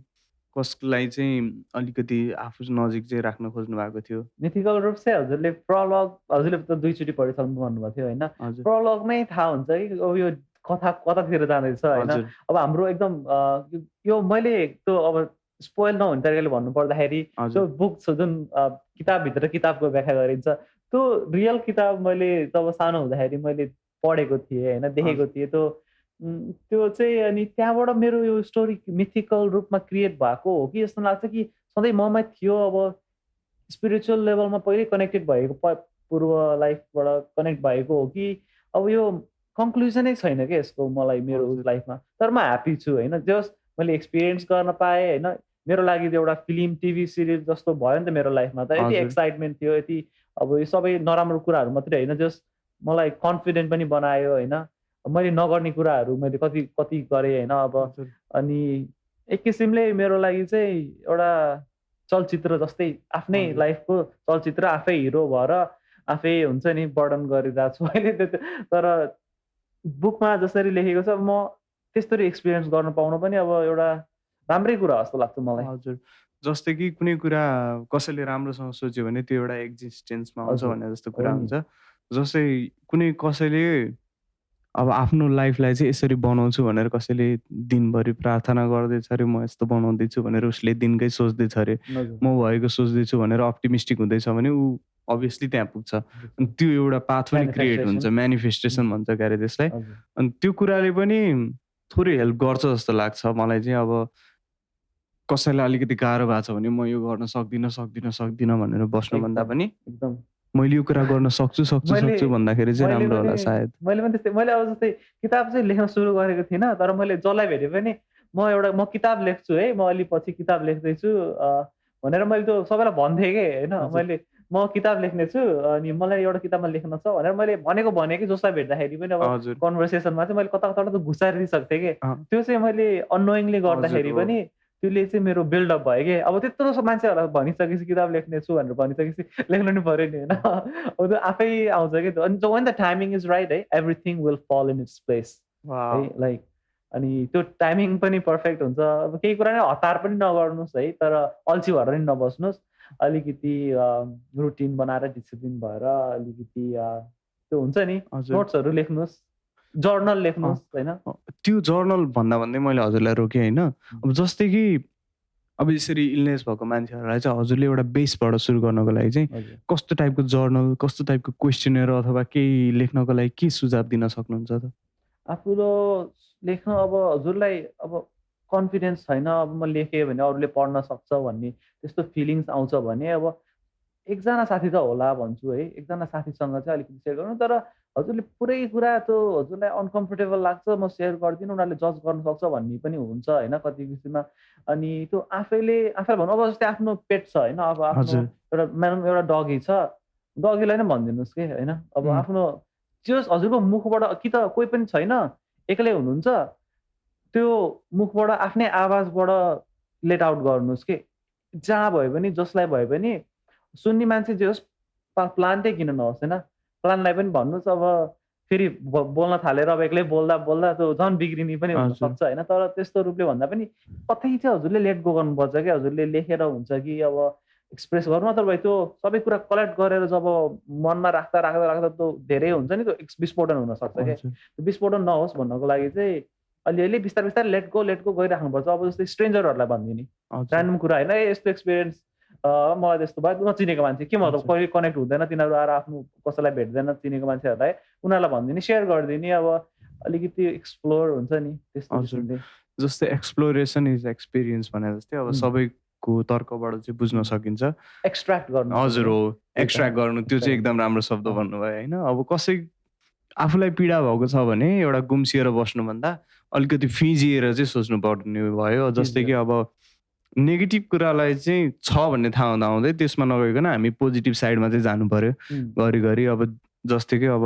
कसलाई चाहिँ अलिकति आफू नजिक चाहिँ राख्न खोज्नु भएको थियो? मिथिकल रूप चाहिँ हजुरले हजुरले त 2 चोटि पढिसक्नु भन्नुभएको थियो होइन। हजुर, प्रलगमै थाहा हुन्छ कि अब यो कथा कतातिर जाँदैछ होइन। हजुर, अब हाम्रो एकदम यो मैले त्यो अब स्पोइल नहुने तरिकाले भन्नुपर्दाखेरि त्यो हजुर, बुक छ जुन किताबभित्र किताबको व्याख्या गरिन्छ, त्यो रियल किताब मैले जब सानो हुँदाखेरि मैले पढेको थिएँ होइन, देखेको थिएँ। त्यो चाहिँ अनि त्यहाँबाट मेरो यो स्टोरी मिथिकल रूपमा क्रिएट भएको हो कि जस्तो लाग्छ कि सधैँ ममै थियो। अब स्पिरिचुअल लेभलमा पहिल्यै कनेक्टेड भएको पूर्व लाइफबाट कनेक्ट भएको हो कि अब यो कन्क्लुजनै छैन क्या यसको मलाई मेरो हजुर लाइफमा। तर म ह्याप्पी छु होइन। जस्ट मैले एक्सपिरियन्स गर्न पाएँ होइन। मेरो लागि त एउटा फिल्म टिभी सिरिज जस्तो भयो नि त मेरो लाइफमा त। यति हजुर एक्साइटमेन्ट थियो, यति अब यो सबै नराम्रो कुराहरू मात्रै होइन, जस्ट मलाई कन्फिडेन्ट पनि बनायो होइन। मैले नगर्ने कुराहरू मैले कति कति गरेँ होइन अब। हजुर अनि एक किसिमले मेरो लागि चाहिँ एउटा चलचित्र जस्तै आफ्नै हजुर लाइफको चलचित्र, आफै हिरो भएर आफै हुन्छ नि वर्णन गरिरहेको छु अहिले तर बुकमा जसरी लेखेको छ म त्यस्तरी एक्सपिरियन्स गर्न पाउनु पनि अब एउटा राम्रै कुरा जस्तो लाग्छ मलाई। हजुर जस्तै कि कुनै कुरा कसैले राम्रोसँग सोच्यो भने त्यो एउटा एक्जिस्टेन्समा आउँछ हजुर, भन्ने जस्तो हो कुरा नि। हुन्छ। जस्तै कुनै कसैले अब आफ्नो लाइफलाई चाहिँ यसरी बनाउँछु भनेर कसैले दिनभरि प्रार्थना गर्दैछ अरे म यस्तो बनाउँदैछु भनेर उसले दिनकै सोच्दैछ अरे हजुर, म भएको सोच्दैछु भनेर अप्टिमिस्टिक हुँदैछ भने ऊ अभियसली त्यहाँ पुग्छ। अनि हजुर। त्यो एउटा पाथ पनि क्रिएट हुन्छ, म्यानिफेस्टेसन। म्यानिफेस्टेसन भन्छ क्यारे त्यसलाई। हजुर, अनि त्यो कुराले पनि थोरै हेल्प गर्छ जस्तो लाग्छ मलाई चाहिँ। अब कसैलाई अलिकति गाह्रो भएको छ भने म यो गर्न सक्दिनँ भनेर बस्नुभन्दा एकदम, पनि एकदम। मैले यो कुरा गर्न मैले सक्छु भन्दाखेरि चाहिँ मैले राम्रो पनि होला सायद। मैले पनि त्यस्तै मैले अब जस्तै किताब चाहिँ लेख्न सुरु गरेको थिइनँ। तर मैले जसलाई भेटे पनि म किताब लेख्छु है, म अलि पछि किताब लेख्दैछु भनेर मैले त्यो सबैलाई भन्थेँ के होइन। हजुर, म किताब लेख्नेछु अनि मलाई एउटा किताबमा लेख्न छ भनेर मैले भने कि जसलाई भेट्दाखेरि पनि अब हजुर, कन्भर्सेसनमा चाहिँ मैले कता कता त घुसारिदिइसक्थेँ के। अँ, त्यो चाहिँ मैले अननोइङली हजुर गर्दाखेरि हो। पनि त्यसले चाहिँ मेरो बिल्डअप भयो के। अब त्यत्रो मान्छेहरूलाई भनिसकेपछि किताब लेख्नेछु भनेर भनिसकेपछि लेख्नु नि पऱ्यो नि होइन। अब त्यो आफै आउँछ कि त्यो। अनि when the timing is right है, एभ्रिथिङ विल फल इन इट्स प्लेस है वाव! लाइक। अनि त्यो टाइमिङ पनि पर्फेक्ट हुन्छ। अब केही कुरा नै हतार पनि नगर्नुहोस् है, तर अल्छी भएर नि नबस्नुहोस्। अलिकति रुटिन बनाएर डिसिप्लिन भएर अलिकति त्यो हुन्छ नि हजुर, नोट्सहरू लेख्नुहोस्, जर्नल अँ, लेख्नुहोस् होइन। त्यो जर्नल भन्दा मैले हजुरलाई रोकेँ होइन। अब जस्तै कि अब यसरी इलनेस भएको मान्छेहरूलाई चाहिँ हजुरले एउटा बेसबाट सुरु गर्नको लागि चाहिँ हजुर। कस्तो टाइपको जर्नल, कस्तो टाइपको क्वेसनर अथवा केही लेख्नको लागि के सुझाव दिन सक्नुहुन्छ त? आफूले लेख्न अब हजुरलाई अब कन्फिडेन्स छैन, अब म लेखेँ भने अरूले पढ्न सक्छ भन्ने त्यस्तो फिलिङ्स आउँछ भने अब एकजना साथी त होला भन्छु है। एकजना साथीसँग चाहिँ अलिकति सेयर गर्नु। तर हजुरले पुरै कुरा त्यो हजुरलाई अनकम्फर्टेबल लाग्छ, म सेयर गर्दिनँ, उनीहरूले जज गर्न सक्छ भन्ने पनि हुन्छ होइन कति किसिममा। अनि त्यो आफैले भनौँ अब जस्तै आफ्नो पेट छ होइन, अब आफ्नो हजुर, एउटा मानौँ एउटा डगी छ, डगीलाई नै भनिदिनुहोस् कि होइन। अब उम्, आफ्नो जस हजुरको मुखबाट कि त कोही पनि छैन, एक्लै हुनुहुन्छ, त्यो मुखबाट आफ्नै आवाजबाट लेट आउट गर्नुहोस् के। जहाँ भए पनि, जसलाई भए पनि सुन्ने मान्छे जे होस्, प्लान्टै किन नहोस् होइन। प्लान्टलाई पनि भन्नुहोस् अब फेरि बोल्न थालेर अब एक्लै बोल्दा बोल्दा त्यो झन् बिग्रिने पनि हजुर, हुनसक्छ होइन। तर त्यस्तो रूपले भन्दा पनि कतै चाहिँ हजुरले लेट गो गर्नुपर्छ क्या। हजुरले लेखेर हुन्छ कि अब एक्सप्रेस गर्नु, नत्र त्यो सबै कुरा कलेक्ट गरेर जब मनमा राख्दा त्यो धेरै हुन्छ नि, त्यो विस्फोटन हुनसक्छ क्या। हजुर, त्यो विस्फोटन नहोस् भन्नको लागि चाहिँ अलिअलि बिस्तारै लेट गो गरिराख्नुपर्छ। अब जस्तै स्ट्रेन्जरहरूलाई भनिदिने हजुर, ऱ्यान्डम कुरा होइन, ए यस्तो एक्सपिरियन्स मलाई त्यस्तो भयो, नचिनेको मान्छे के मतलब हजुर, कहिले कनेक्ट हुँदैन तिनीहरू आएर आफ्नो कसैलाई भेट्दैन चिनेको मान्छेहरूलाई, उनीहरूलाई भनिदिने, सेयर गरिदिने। अब अलिकति एक्सप्लोर हुन्छ नि त्यस्तो हजुर। किसिमले। जस्तै एक्सप्लोरेसन इज एक्सपिरियन्स भने जस्तै अब उम्, सबैको तर्कबाट चाहिँ बुझ्न उम्, सकिन्छ। एक्सट्र्याक्ट गर्नु हजुर पऱ्यो हो, त्यही त। एक्सट्र्याक्ट गर्नु त्यो चाहिँ एक्सट्र्याक्ट एकदम राम्रो शब्द अँ, भन्नुभयो होइन। अब आफूलाई पीडा भएको छ भने एउटा गुम्सिएर बस्नुभन्दा अलिकति फिँजिएर चाहिँ सोच्नुपर्ने भयो। जस्तै कि फिजिकल। अब नेगेटिभ कुरालाई चाहिँ छ भन्ने थाहा हुँदाहुँदै त्यसमा नगइकन हामी पोजिटिभ साइडमा चाहिँ जानुपर्यो उम्, घरिघरि। अब जस्तै कि अब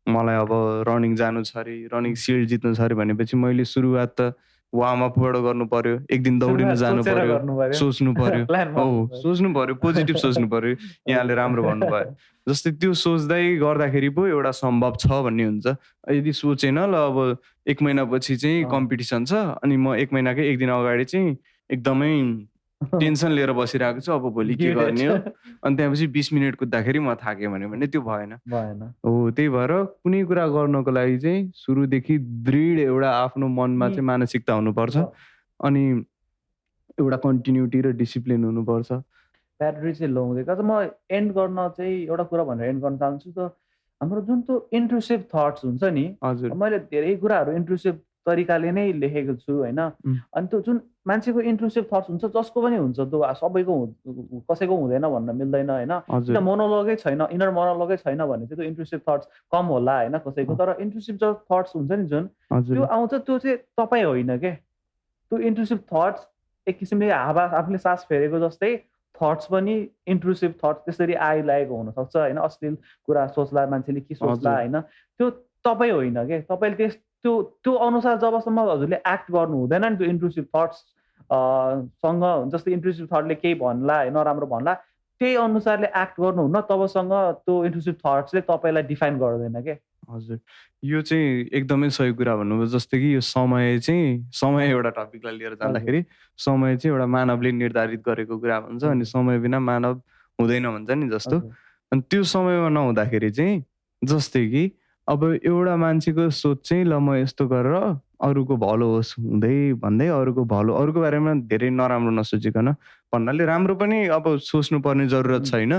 मलाई अब रनिङ जानु छ अरे, रनिङ उम्, सिल्ड जित्नु छ अरे भनेपछि मैले सुरुवात त वार्म अपबाट गर्नुपर्यो, एक दिन दौडिन सुरुवात सोचेर जानुपर्यो, गर्नु पऱ्यो। सोच्नु पर्यो। प्लान हो, बनाउनु पऱ्यो। सोच्नु पर्यो, पोजिटिभ सोच्नु पर्यो। यहाँले राम्रो भन्नुभयो। हजुर। जस्तै त्यो सोच्दै गर्दाखेरि पो एउटा सम्भव छ भन्ने हुन्छ। यदि सोचेन ल अब 1 महिनापछि चाहिँ अँ। कम्पिटिसन छ अनि म 1 महिनाकै 1 दिन अगाडि चाहिँ एकदमै टेन्सन लिएर बसिरहेको छु, अब भोलि के गिल्टेड गर्ने हो? अनि त्यसपछि 20 मिनेट कुद्दाखेरि म थाकेँ भने त्यो भएन। भएन। हो, त्यही भएर कुनै कुरा गर्नको लागि चाहिँ सुरुदेखि दृढ एउटा आफ्नो मनमा अनि चाहिँ मानसिकता हुनुपर्छ। अब अनि एउटा कन्टिन्युटी र डिसिप्लिन हुनुपर्छ। ब्याट्री चाहिँ लो हुँदै गएको छ। म एन्ड गर्न चाहिँ एउटा कुरा भनेर एन्ड गर्न चाहन्छु त हाम्रो जुन त्यो इन्ट्रुसिभ थट्स हुन्छ नि, हजुर, मैले धेरै कुराहरू इन्ट्रुसिभ तरिकाले नै लेखेको छु होइन। उम्, अनि त्यो जुन मान्छेको इन्ट्रुसिभ थट्स हुन्छ, जसको पनि हुन्छ, त्यो सबैको कसैको हुँदैन भन्न मिल्दैन होइन। हजुर किन मोनोलगै छैन, इनर मोनोलगै छैन भने चाहिँ त्यो इन्ट्रुसिभ थट्स कम होला होइन कसैको। तर इन्ट्रुसिभ जो थट्स हुन्छ नि जुन, हजुर त्यो आउँछ, त्यो चाहिँ तपाईँ होइन के। त्यो इन्ट्रुसिभ थट्स एक किसिमले हावा आफूले सास फेरेको जस्तै थट्स पनि इन्ट्रुसिभ थट्स त्यसरी आइलागेको हुनसक्छ होइन। अश्लील कुरा सोच्ला मान्छेले, के सोच्ला हजुर होइन, त्यो तपाईँ होइन के। तपाईँले त्यो त्यो अनुसार जबसम्म हजुरले एक्ट गर्नु हुँदैन नि, त्यो इन्ट्रुसिभ थट्स सँग, जस्तै इन्ट्रुसिभ थटले केही भन्ला नराम्रो भन्ला, त्यही अनुसारले एक्ट गर्नुहुन्न, तबसँग त्यो इन्ट्रुसिभ थट्सले तपाईँलाई डिफाइन गर्दैन के। हजुर यो चाहिँ एकदमै सही कुरा भन्नुभयो। जस्तै कि यो समय एउटा टपिकलाई लिएर जाँदाखेरि समय चाहिँ एउटा मानवले निर्धारित गरेको कुरा भन्छ, अनि समय बिना मानव हुँदैन भन्छ नि जस्तो। अनि त्यो समयमा नहुँदाखेरि चाहिँ जस्तै कि अब एउटा मान्छेको सोच चाहिँ ल म यस्तो गरेर अरूको भलो होस् भन्दै अरूको बारेमा धेरै नराम्रो नसोचिकन, भन्नाले राम्रो पनि अब सोच्नुपर्ने जरुरत छैन,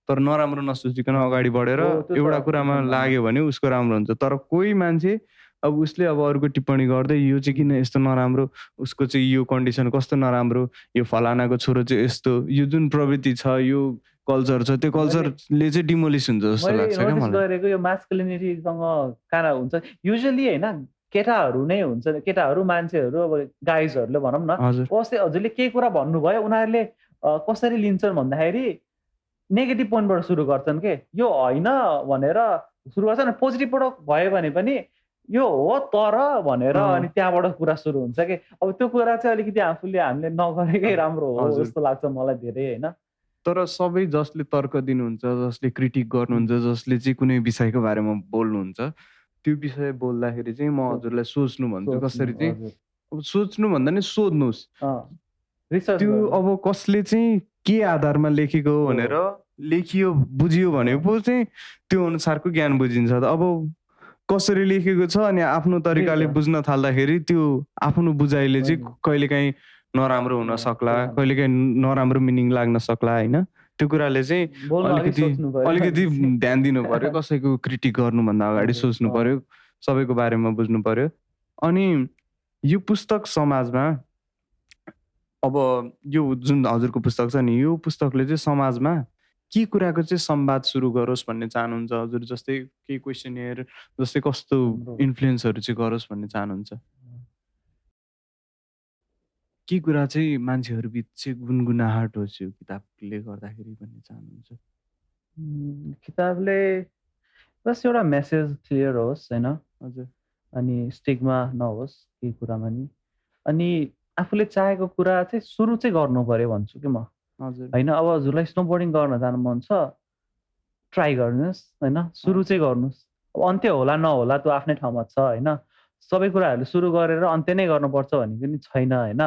तर नराम्रो नसोचिकन अगाडि बढेर एउटा कुरामा लाग्यो भने उसको राम्रो हुन्छ। तर कोही मान्छे अब उसले अब अरूको टिप्पणी गर्दै यो चाहिँ किन यस्तो नराम्रो, उसको चाहिँ यो कन्डिसन कस्तो नराम्रो, यो फलानाको छोरो चाहिँ यस्तो, यो जुन प्रवृत्ति छ, यो कल्चर छ, त्यो कल्चरले चाहिँ डिमोलिस हुन्छ जस्तो लाग्छ क्या मलाई। गरेको यो मास्कुलिनिटीसँग काना हुन्छ युजुअली होइन, केटाहरू नै हुन्छ, केटाहरू मान्छेहरू अब गाइजहरूले भनौँ न, कसै हजुरले केही कुरा भन्नुभयो उनीहरूले कसरी लिन्छन् भन्दाखेरि नेगेटिभ पोइन्टबाट सुरु गर्छन् के, यो होइन भनेर सुरु गर्छन्। पोजिटिभबाट भयो भने पनि यो हो तर भनेर अनि त्यहाँबाट कुरा सुरु हुन्छ कि। अब त्यो कुरा चाहिँ अलिकति हामीले नगरेकै राम्रो हो जस्तो लाग्छ मलाई धेरै होइन। तर सबै जसले तर्क दिनुहुन्छ, जसले क्रिटिक गर्नुहुन्छ, जसले चाहिँ कुनै विषयको बारेमा बोल्नुहुन्छ, त्यो विषय बोल्दाखेरि चाहिँ म हजुरलाई सोच्नु भन्छु। कसरी चाहिँ अब सोच्नु भन्दा नि सोध्नुहोस्, त्यो अब कसले चाहिँ के आधारमा लेखेको हो भनेर लेखियो बुझियो भने पो चाहिँ त्यो अनुसारको ज्ञान बुझिन्छ। अब कसरी लेखेको छ अनि आफ्नो तरिकाले बुझ्न थाल्दाखेरि त्यो आफ्नो बुझाइले चाहिँ कहिलेकाहीँ नराम्रो हुन सक्ला, कहिलेकाहीँ नराम्रो मिनिङ लाग्न सक्ला होइन। त्यो कुराले चाहिँ अलिकति ध्यान दिनु पर्यो। कसैको क्रिटिक गर्नुभन्दा अगाडि सोच्नु पर्यो, सबैको बारेमा बुझ्नु पर्यो। अनि यो पुस्तक समाजमा, अब यो जुन हजुरको पुस्तक छ नि, यो पुस्तकले चाहिँ समाजमा के कुराको चाहिँ संवाद सुरु गरोस् भन्ने चाहनुहुन्छ हजुर? जस्तै केही क्वेसनियर जस्तै कस्तो इन्फ्लुएन्सहरू चाहिँ गरोस् भन्ने चाहनुहुन्छ? के कुरा चाहिँ मान्छेहरू बिच चाहिँ गुनगुनाहट होस् यो किताबले गर्दाखेरि भन्ने चाहनुहुन्छ? किताबले बस एउटा मेसेज क्लियर होस् होइन, हजुर, अनि स्टिग्मा नहोस् केही कुरामा नि, अनि आफूले चाहेको कुरा चाहिँ सुरु चाहिँ गर्नु पर्यो भन्छु कि म होइन। अब हजुरलाई स्नोबोर्डिङ गर्न जानु मन छ, ट्राई गर्नुहोस् होइन, सुरु चाहिँ गर्नुहोस्। अब अन्त्य होला नहोला त्यो आफ्नै ठाउँमा छ होइन। सबै कुराहरूले सुरु गरेर अन्त्य नै गर्नुपर्छ भन्ने पनि छैन होइन।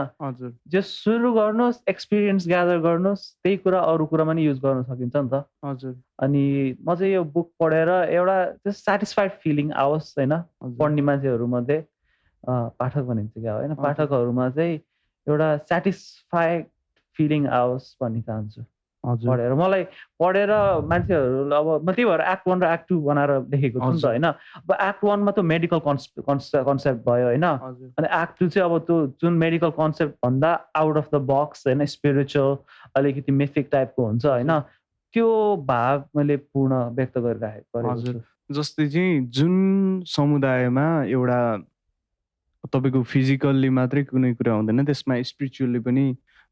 जो सुरु गर्नुहोस्, एक्सपिरियन्स ग्यादर गर्नुहोस्, त्यही कुरा अरू कुरामा नि युज गर्न सकिन्छ नि त। हजुर। अनि म चाहिँ यो बुक पढेर एउटा जस्ट सेटिस्फाइड फिलिङ आओस् होइन, पढ्ने मान्छेहरूमध्ये पाठक भनिन्छ क्या होइन, पाठकहरूमा चाहिँ एउटा सेटिस्फाइड फिलिङ आओस् भन्ने चाहन्छु पढेर। मलाई पढेर मान्छेहरू अब म त्यही भएर एक्ट 1 र एक्ट 2 बनाएर लेखेको छु नि त होइन। अब एक्ट 1 मा त्यो मेडिकल कन्सेप्ट भयो होइन, अनि एक्ट 2 चाहिँ अब त्यो जुन मेडिकल कन्सेप्ट भन्दा आउट अफ द बक्स होइन, स्पिरिचुअल अलिकति मिथिक टाइपको हुन्छ होइन, त्यो भाग मैले पूर्ण व्यक्त गरिरहेको छु। जस्तै चाहिँ जुन समुदायमा एउटा तपाईँको फिजिकल्ली मात्रै कुनै कुरा हुँदैन, त्यसमा स्पिरिचुअल्ली पनि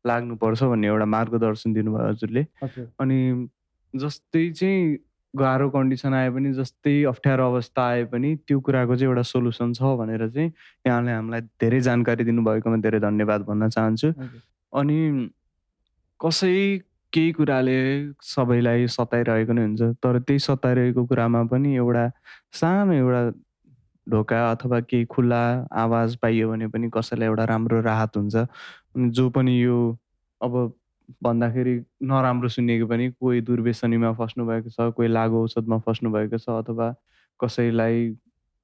लाग्नुपर्छ भन्ने एउटा मार्गदर्शन दिनुभयो हजुरले। अनि जस्तै चाहिँ गाह्रो कन्डिसन आए पनि, जस्तै अप्ठ्यारो अवस्था आए पनि त्यो कुराको चाहिँ एउटा सोल्युसन छ भनेर चाहिँ यहाँले हामीलाई धेरै जानकारी दिनुभएकोमा धेरै धन्यवाद भन्न चाहन्छु। अनि कसै केही कुराले सबैलाई सताइरहेको नै हुन्छ, तर त्यही सताइरहेको कुरामा पनि एउटा सानो एउटा ढोका अथवा केही खुल्ला आवाज पाइयो भने पनि कसैलाई एउटा राम्रो राहत हुन्छ। अनि जो पनि यो अब भन्दाखेरि नराम्रो सुनेको पनि, कोही दुर्व्यसनीमा फस्नु भएको छ, कोही लागु औषधमा फस्नु भएको छ, अथवा कसैलाई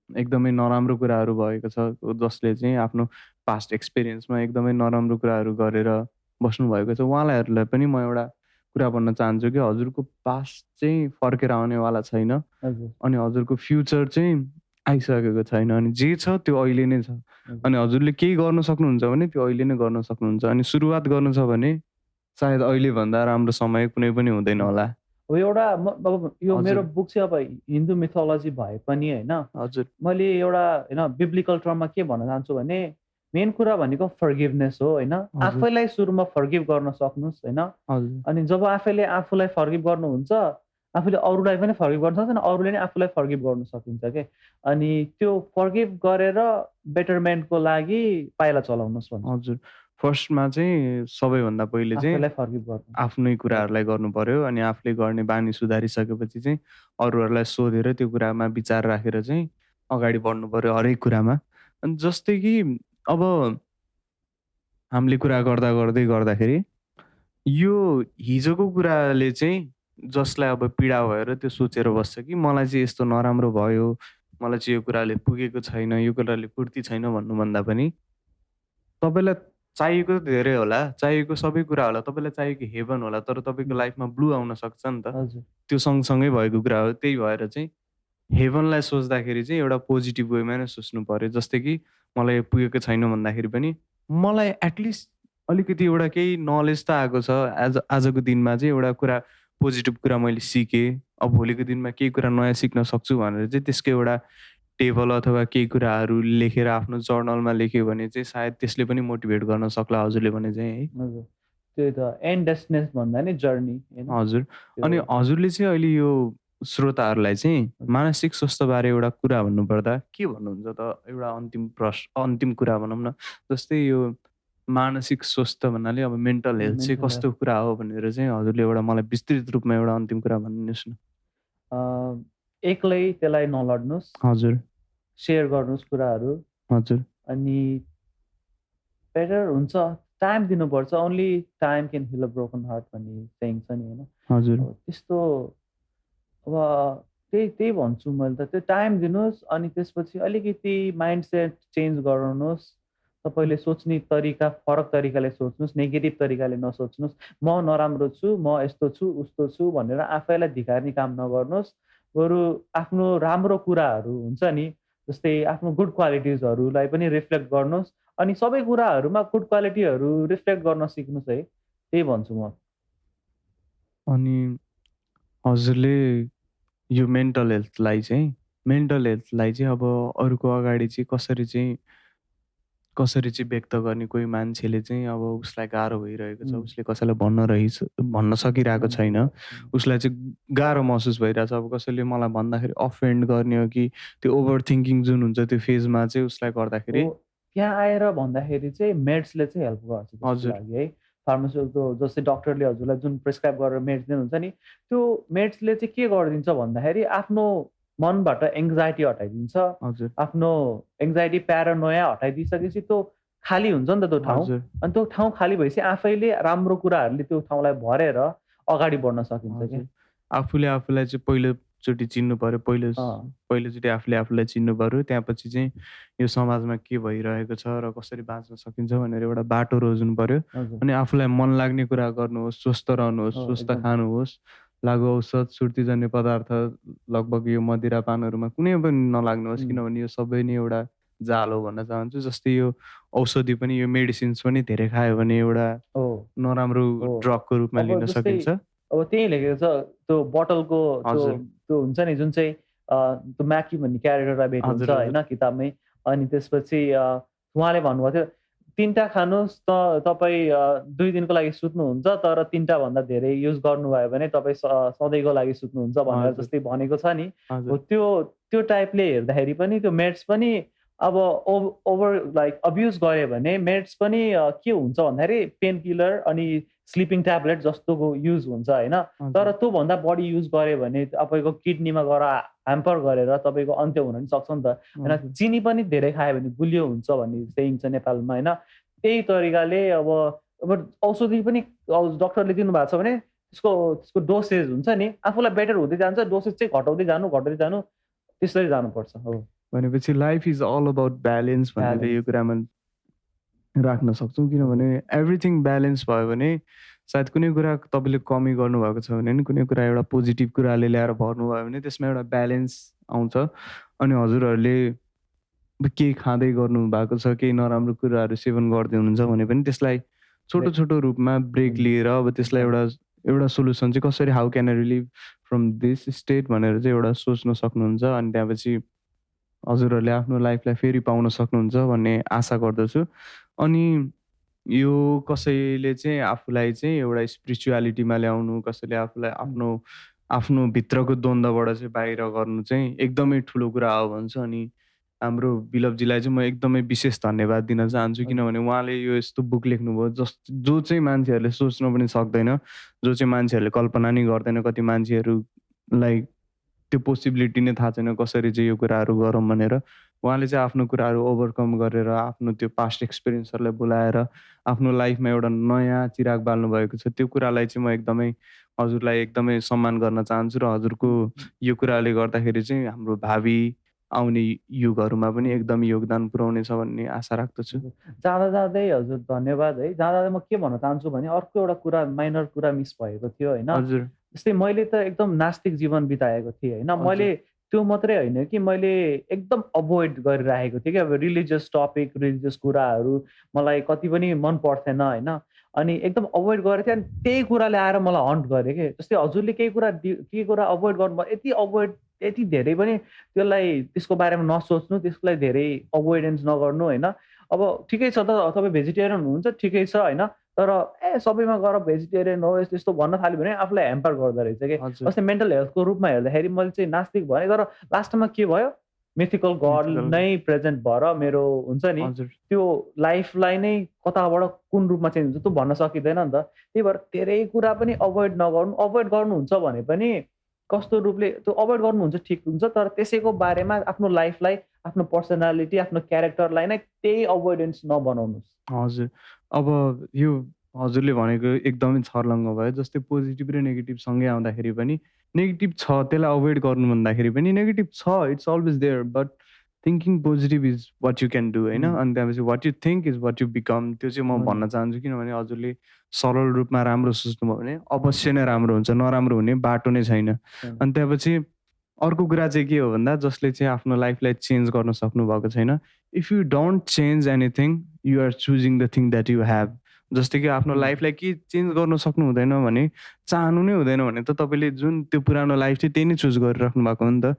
एकदमै नराम्रो कुराहरू भएको छ, जसले चाहिँ आफ्नो पास्ट एक्सपिरियन्समा एकदमै नराम्रो कुराहरू गरेर बस्नु भएको छ, उहाँहरूलाई पनि म एउटा कुरा भन्न चाहन्छु कि हजुरको पास्ट चाहिँ फर्केर आउनेवाला छैन। अनि हजुरको फ्युचर चाहिँ आइसकेको छैन। अनि जे छ त्यो अहिले नै छ। हजुर, अनि हजुरले केही गर्न सक्नुहुन्छ भने त्यो अहिले नै गर्न सक्नुहुन्छ। अनि सुरुवात गर्नु छ भने सायद अहिलेभन्दा राम्रो समय कुनै पनि हुँदैन हजुर। होला। अब एउटा अब यो मेरो हजुर, बुक चाहिँ अब हिन्दू मिथोलोजी भए पनि होइन, हजुर, मैले एउटा होइन बिब्लिकल टर्ममा के भन्न चाहन्छु भने मेन कुरा भनेको फर्गिभनेस हो होइन। हजुर, आफैलाई सुरुमा फर्गिभ गर्न सक्नुहोस् होइन। हजुर, अनि जब आफैले आफूलाई फर्गिभ गर्नुहुन्छ, आफूले अरूलाई पनि फर्गिभ गर्न सक्छ अनि अरूले नै आफूलाई फर्गिभ गर्न सकिन्छ के। अनि त्यो फर्गिभ गरेर बेटरमेन्टको लागि पाइला चलाउनुहोस् भन्छु। हजुर। फर्स्टमा चाहिँ सबैभन्दा पहिले चाहिँ आफैलाई फर्गिभ गर्नु। आफ्नै हजुर, कुराहरूलाई गर्नुपर्यो। अनि आफूले गर्ने बानी सुधारिसकेपछि चाहिँ अरूहरूलाई सोधेर त्यो कुरामा विचार राखेर चाहिँ अगाडि बढ्नुपर्यो हरेक कुरामा। अनि जस्तै कि अब हामीले कुरा गर्दा गर्दाखेरि यो हिजोको कुराले चाहिँ जसलाई अब पीडा भएर त्यो सोचेर बस्छ कि मलाई चाहिँ यस्तो नराम्रो भयो, मलाई चाहिँ यो कुराले पुगेको छैन, यो कुराले पूर्ति छैन भन्नुभन्दा पनि तपाईँलाई चाहिएको त धेरै होला, चाहिएको सबै कुरा होला, तपाईँलाई चाहिएको हेभन होला, तर तपाईँको लाइफमा ब्लू आउन सक्छ नि त। हजुर, त्यो सँगसँगै भएको कुरा हो। त्यही भएर चाहिँ हेभनलाई सोच्दाखेरि चाहिँ एउटा पोजिटिभ वेमा नै सोच्नु पर्यो। जस्तै कि मलाई यो पुगेको छैन भन्दाखेरि पनि मलाई एटलिस्ट अलिकति एउटा केही नलेज त आएको छ। आजको दिनमा चाहिँ एउटा कुरा पोजिटिभ कुरा मैले सिकेँ। अब भोलिको दिनमा केही कुरा नयाँ सिक्न सक्छु भनेर चाहिँ त्यसको एउटा टेबल अथवा केही कुराहरू लेखेर आफ्नो जर्नलमा लेख्यो भने चाहिँ सायद त्यसले पनि मोटिभेट गर्न सक्ला हजुरले भने चाहिँ है। हजुर। त्यही त एन्ड डेस्टिनेसन भन्दा नि जर्नी होइन। हजुर। त्यो अनि हजुरले चाहिँ अहिले यो श्रोताहरूलाई चाहिँ मानसिक स्वास्थ्यबारे एउटा कुरा भन्नुपर्दा के भन्नुहुन्छ त? एउटा अन्तिम कुरा भनौँ न। जस्तै यो मानसिक स्वास्थ्य भन्नाले अब मेन्टल हेल्थ चाहिँ मेन्टल कस्तो कुरा हो भनेर चाहिँ हजुरले एउटा मलाई विस्तृत रूपमा एउटा अन्तिम कुरा भनिदिनुहोस् न। एक्लै त्यसलाई नलड्नुहोस्, हजुर, सेयर गर्नुहोस् कुराहरू। हजुर, अनि बेटर हुन्छ, टाइम दिनुपर्छ। Only time can hill a broken heart भन्ने सेयिङ छ नि होइन। हजुर, अब त्यस्तो अब त्यही त्यही भन्छु मैले त। त्यो टाइम दिनुहोस् अनि त्यसपछि अलिकति माइन्ड सेट चेन्ज गराउनुहोस्। तपाईँले सोच्ने तरिका फरक तरिकाले सोच्नुहोस्, नेगेटिभ तरिकाले नसोच्नुहोस्। म नराम्रो छु, म यस्तो छु, उस्तो छु भनेर आफैलाई धिकार्ने काम नगर्नुहोस्। बरु आफ्नो राम्रो कुराहरू हुन्छ नि, जस्तै आफ्नो गुड क्वालिटिजहरूलाई पनि रिफ्लेक्ट गर्नुहोस्। अनि सबै कुराहरूमा गुड क्वालिटीहरू रिफ्लेक्ट गर्न सिक्नुहोस् है। त्यही भन्छु म। अनि हजुरले यो मेन्टल हेल्थलाई चाहिँ अब अरूको अगाडि चाहिँ कसरी चाहिँ व्यक्त गर्ने? कोही मान्छेले चाहिँ अब उसलाई गाह्रो भइरहेको छ, उसले कसैलाई भन्न सकिरहेको छैन, उसलाई चाहिँ गाह्रो महसुस भइरहेछ। अब कसैले मलाई भन्दाखेरि अफेन्ड गर्ने हो कि त्यो ओभर थिङ्किङ जुन हुन्छ त्यो फेजमा चाहिँ उसलाई गर्दाखेरि त्यहाँ आएर भन्दाखेरि चाहिँ मेड्सले चाहिँ हेल्प गर्छ त्यसको हजुर, लागि है। फार्मास्युटिकल जस्तै डक्टरले हजुरलाई जुन प्रिस्क्राइब गरेर मेड्स दिनुहुन्छ नि, त्यो मेड्सले चाहिँ के गरिदिन्छ भन्दाखेरि आफ्नो मनबाट एङ्जाइटी हटाइदिन्छ। हजुर, आफ्नो एङ्जाइटी प्यारानोया हटाइदिइसकेपछि त्यो खाली हुन्छ नि त त्यो ठाउँ। हजुर, अनि त्यो ठाउँ खाली भएपछि आफैले राम्रो कुराहरूले त्यो ठाउँलाई भरेर अगाडि बढ्न सकिन्छ क्या। हजुर। आफूले आफूलाई चाहिँ पहिलोचोटि चिन्नु पर्यो। पहिलोचोटि आफूले आफूलाई चिन्नु पर्यो। त्यसपछि चाहिँ यो समाजमा के भइरहेको छ र कसरी बाँच्न सकिन्छ भनेर एउटा बाटो रोज्नु पर्यो। हजुर। अनि आफूलाई मन लाग्ने कुरा गर्नुहोस्, स्वस्थ रहनुहोस्, स्वस्थ एकदम। खानुहोस्। लागु औषध, सुर्तीजन्य पदार्थ लगभग यो मदिरापानहरूमा कुनै पनि नलाग्नुहोस्। किनभने यो सबै नै एउटा जाल हो भन्न चाहन्छु। जस्तै यो औषधि पनि, यो मेडिसिन्स पनि धेरै खायो भने एउटा हो, नराम्रो हो। ड्रगको रूपमा अब लिन जस्तै सकिन्छ। अब त्यही लेखेको छ त्यो बोटलको त्यो हजुर, त्यो हुन्छ नि जुन चाहिँ त्यो म्याकी भन्ने क्यारेक्टरलाई भेट हुन्छ हजुर, हजुर, होइन किताबमै। अनि त्यसपछि उहाँले भन्नुभएको थियो 3टा खानुहोस् त तपाईँ 2 दिनको लागि सुत्नुहुन्छ, तर 3टा भन्दा धेरै युज गर्नुभयो भने तपाईँ सधैँको लागि सुत्नुहुन्छ भनेर हजुर, जस्तै भनेको छ नि। हो हजुर, त्यो त्यो टाइपले हेर्दाखेरि पनि त्यो मेड्स पनि अब ओभर लाइक अब्युज गऱ्यो भने मेड्स पनि के हुन्छ भन्दाखेरि पेन किलर अनि स्लिपिङ ट्याब्लेट जस्तोको युज हुन्छ होइन। तर हजुर, त्योभन्दा बढी युज गऱ्यो भने तपाईँको किडनीमा गएर ह्याम्पर गरेर तपाईँको अन्त्य हुन पनि सक्छ नि त होइन। हजुर, चिनी पनि धेरै खायो भने गुलियो हुन्छ भन्ने सेयिङ छ नेपालमा होइन। त्यही तरिकाले अब औषधि पनि डक्टरले दिनुभएको छ भने त्यसको डोसेज हुन्छ नि, आफूलाई बेटर हुँदै जान्छ, डोसेज चाहिँ घटाउँदै जानु त्यसरी जानुपर्छ। हो, भनेपछि life is all about balance भनेर यो ब्यालेन्स। कुरामा राख्न सक्छौँ। किनभने एभ्रिथिङ ब्यालेन्स भयो भने सायद कुनै कुरा तपाईँले कमी गर्नुभएको छ भने नि कुनै कुरा एउटा पोजिटिभ कुराले ल्याएर भर्नुभयो भने त्यसमा एउटा ब्यालेन्स आउँछ। अनि हजुरहरूले केही खाँदै गर्नु भएको छ, केही नराम्रो कुराहरू सेवन गर्दै हुनुहुन्छ भने पनि त्यसलाई छोटो ब्रेक छोटो रूपमा ब्रेक लिएर अब त्यसलाई एउटा एउटा सोल्युसन चाहिँ कसरी how can I relive from this state भनेर चाहिँ एउटा सोच्न सक्नुहुन्छ। अनि त्यहाँपछि हजुरहरूले आफ्नो लाइफलाई फेरि पाउन सक्नुहुन्छ भन्ने आशा गर्दछु। अनि यो कसैले चाहिँ आफूलाई चाहिँ एउटा स्पिरिचुअलिटीमा ल्याउनु, कसैले आफूलाई आफ्नो आफ्नो भित्रको द्वन्द्वबाट चाहिँ बाहिर गर्नु चाहिँ एकदमै ठुलो कुरा हो भन्छ। अनि हाम्रो बिलभजीलाई चाहिँ म एकदमै विशेष धन्यवाद दिन चाहन्छु, किनभने उहाँले यो यस्तो बुक लेख्नुभयो जो चाहिँ मान्छेहरूले सोच्न पनि सक्दैन, जो चाहिँ मान्छेहरूले कल्पना नै गर्दैन। कति मान्छेहरूलाई त्यो पोसिबिलिटी नै थाहा छैन कसरी चाहिँ यो कुराहरू गरौँ भनेर। उहाँले चाहिँ आफ्नो कुराहरू ओभरकम गरेर आफ्नो त्यो पास्ट एक्सपिरियन्सहरूलाई बोलाएर आफ्नो लाइफमा एउटा नयाँ चिराग बाल्नु भएको छ। त्यो कुरालाई चाहिँ म एकदमै हजुरलाई एकदमै सम्मान गर्न चाहन्छु र हजुरको यो कुराले गर्दाखेरि चाहिँ हाम्रो भावी आउने युगहरूमा पनि एकदमै योगदान पुर्याउनेछ भन्ने आशा राख्दछु। जाँदा जाँदै हजुर धन्यवाद है। जाँदा जाँदै म के भन्न चाहन्छु भने अर्को एउटा कुरा माइनर कुरा मिस भएको थियो होइन। हजुर, जस्तै मैले त एकदम नास्तिक जीवन बिताएको थिएँ होइन। हजुर। मैले त्यो मात्रै होइन कि मैले एकदम अभोइड गरिराखेको थिएँ कि अब रिलिजियस टपिक, रिलिजियस कुराहरू मलाई कति पनि मन पर्थेन होइन। अनि एकदम अभोइड गरेको थिएँ। अनि त्यही कुराले आएर मलाई हन्ट गऱ्यो कि जस्तै हजुरले केही कुरा अभोइड गर्नुभयो, यति अभोइड यति धेरै पनि त्यसलाई त्यसको बारेमा नसोच्नु, त्यसलाई धेरै अभोइडेन्स नगर्नु होइन। अब ठिकै छ त तपाईँ भेजिटेरियन हुनुहुन्छ ठिकै छ होइन। तर सबैमा गएर भेजिटेरियन हो यस्तो भन्न थाल्यो भने आफूलाई ह्याम्पर गर्दो रहेछ कि। हजुर, जस्तै मेन्टल हेल्थको रूपमा हेर्दाखेरि मैले चाहिँ नास्तिक भनेँ, तर लास्टमा के भयो मिथिकल गड मिथिकल नै प्रेजेन्ट भएर मेरो हुन्छ नि हजुर, त्यो लाइफलाई नै कताबाट कुन रूपमा चेन्ज हुन्छ त्यो भन्न सकिँदैन नि त। त्यही भएर धेरै कुरा पनि अभोइड नगर्नु। अभोइड गर्नुहुन्छ भने पनि कस्तो रूपले त्यो अभोइड गर्नुहुन्छ ठिक हुन्छ, तर त्यसैको बारेमा आफ्नो लाइफलाई, आफ्नो पर्सनालिटी, आफ्नो क्यारेक्टरलाई नै त्यही अभोइडेन्स नबनाउनुहोस्। हजुर। अब यो हजुरले भनेको एकदमै छर्लङ्ग भयो। जस्तै पोजिटिभ र नेगेटिभ सँगै आउँदाखेरि पनि नेगेटिभ छ त्यसलाई अभोइड गर्नु भन्दाखेरि पनि नेगेटिभ छ, it's always there, but thinking positive is what you can do होइन। अनि त्यहाँपछि what you think is what you become, त्यो चाहिँ म भन्न चाहन्छु। किनभने हजुरले सरल रूपमा राम्रो सोच्नुभयो भने अवश्य नै राम्रो हुन्छ, नराम्रो हुने बाटो नै छैन। अनि त्यहाँपछि अर्को कुरा चाहिँ के हो भन्दा जसले चाहिँ आफ्नो लाइफलाई चेन्ज गर्न सक्नुभएको छैन, if you don't change anything you are choosing the thing that you have. जस्तै कि आफ्नो लाइफलाई के चेन्ज गर्न सक्नु हुँदैन भने, चाहनु नै हुँदैन भने त तपाईँले जुन त्यो पुरानो लाइफ थियो त्यही नै चुज गरिराख्नु भएको हो नि त।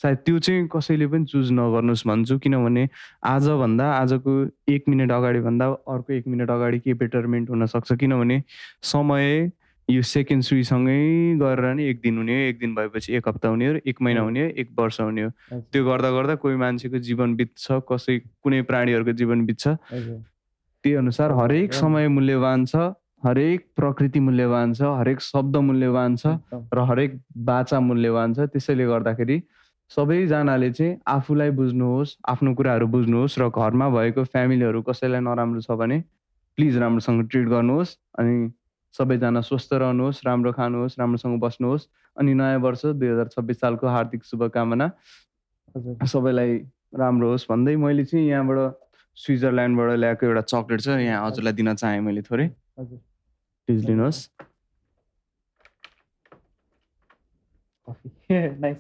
सायद त्यो चाहिँ कसैले पनि चुज नगर्नुहोस् भन्छु, किनभने आजभन्दा आजको 1 मिनेट अगाडिभन्दा अर्को 1 मिनेट अगाडि के बेटरमेन्ट हुनसक्छ। किनभने समय यो सेकेन्ड सुईसँगै गरेर नै 1 दिन हुने हो, 1 दिन भएपछि 1 हप्ता हुने हो, 1 महिना हुने हो, 1 वर्ष हुने हो। त्यो गर्दा गर्दा कोही मान्छेको जीवन बित्छ, कुनै प्राणीहरूको जीवन बित्छ। त्यही अनुसार हरेक समय मूल्यवान छ, हरेक प्रकृति मूल्यवान छ, हरेक शब्द मूल्यवान छ र हरेक बाचा मूल्यवान छ। त्यसैले गर्दाखेरि सबैजनाले चाहिँ आफूलाई बुझ्नुहोस्, आफ्नो कुराहरू बुझ्नुहोस् र घरमा भएको फ्यामिलीहरू कसैलाई नराम्रो छ भने प्लिज राम्रोसँग ट्रिट गर्नुहोस्। अनि सबैजना स्वस्थ रहनुहोस्, राम्रो खानुहोस्, राम्रोसँग बस्नुहोस्। अनि नयाँ वर्ष 2026 सालको हार्दिक शुभकामना सबैलाई राम्रो होस् भन्दै मैले चाहिँ यहाँबाट स्विजरल्यान्डबाट ल्याएको एउटा चकलेट छ, यहाँ हजुरलाई दिन चाहेँ मैले थोरै। प्लिज लिनुहोस्। Nice,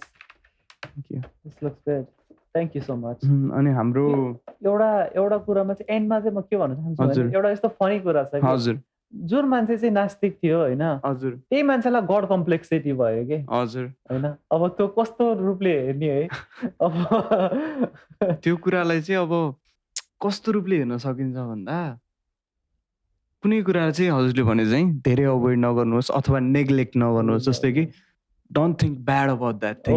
thank you. This looks good, thank you so much. अनि हाम्रो एउटा कुरामा चाहिँ एन्डमा चाहिँ म के भन्न चाहन्छु भने एउटा यस्तो फनी कुरा छ कि हजुर, जुन मान्छे चाहिँ नास्तिक थियो होइन, हजुर, त्यही मान्छेलाई गड कम्प्लेक्सिटी भयो कि हजुर। होइन। अब त्यो कस्तो रूपले हेर्ने है अब त्यो कुरालाई चाहिँ अब कस्तो रूपले हेर्न सकिन्छ भन्दा कुनै कुरा चाहिँ हजुरले भने चाहिँ धेरै अभोइड नगर्नुहोस् अथवा नेग्लेक्ट नगर्नुहोस्। जस्तै कि don't think bad about that thing,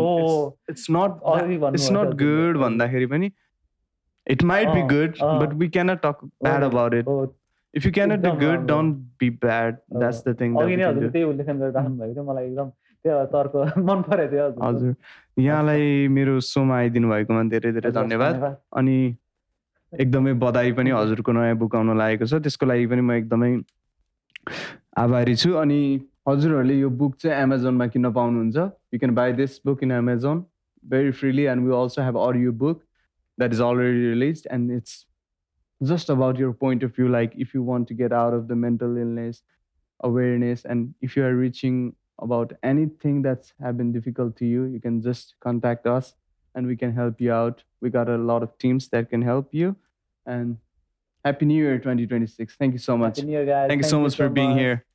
it's not good भन्दाखेरि पनि it might be good but we cannot talk bad about it. If you cannot be good don't be bad, that's the thing. अघि नै हजुरले त्यही उल्लेखन गरिराख्नु भएको थियो, मलाई एकदम त्यो तर्क मन परेको थियो। हजुर, यहाँलाई मेरो सोमा आइदिनु भएकोमा धेरै धेरै धन्यवाद। अनि एकदमै बधाई पनि हजुरको नयाँ बुक आउन लागेको छ, त्यसको लागि पनि म एकदमै आभारी छु। अनि हजुरहरूले यो बुक चाहिँ एमाजोनमा किन्न पाउनुहुन्छ। You can buy this book in Amazon very freely and we also have audio book that is already released and it's just about your point of view, like if you want to get out of the mental illness, awareness, and if you are reaching about anything that's have been difficult to you, you can just contact us and we can help you out. We got a lot of teams that can help you. And Happy New Year 2026. Thank you so much. Happy New Year, guys. Thank you so much for being here.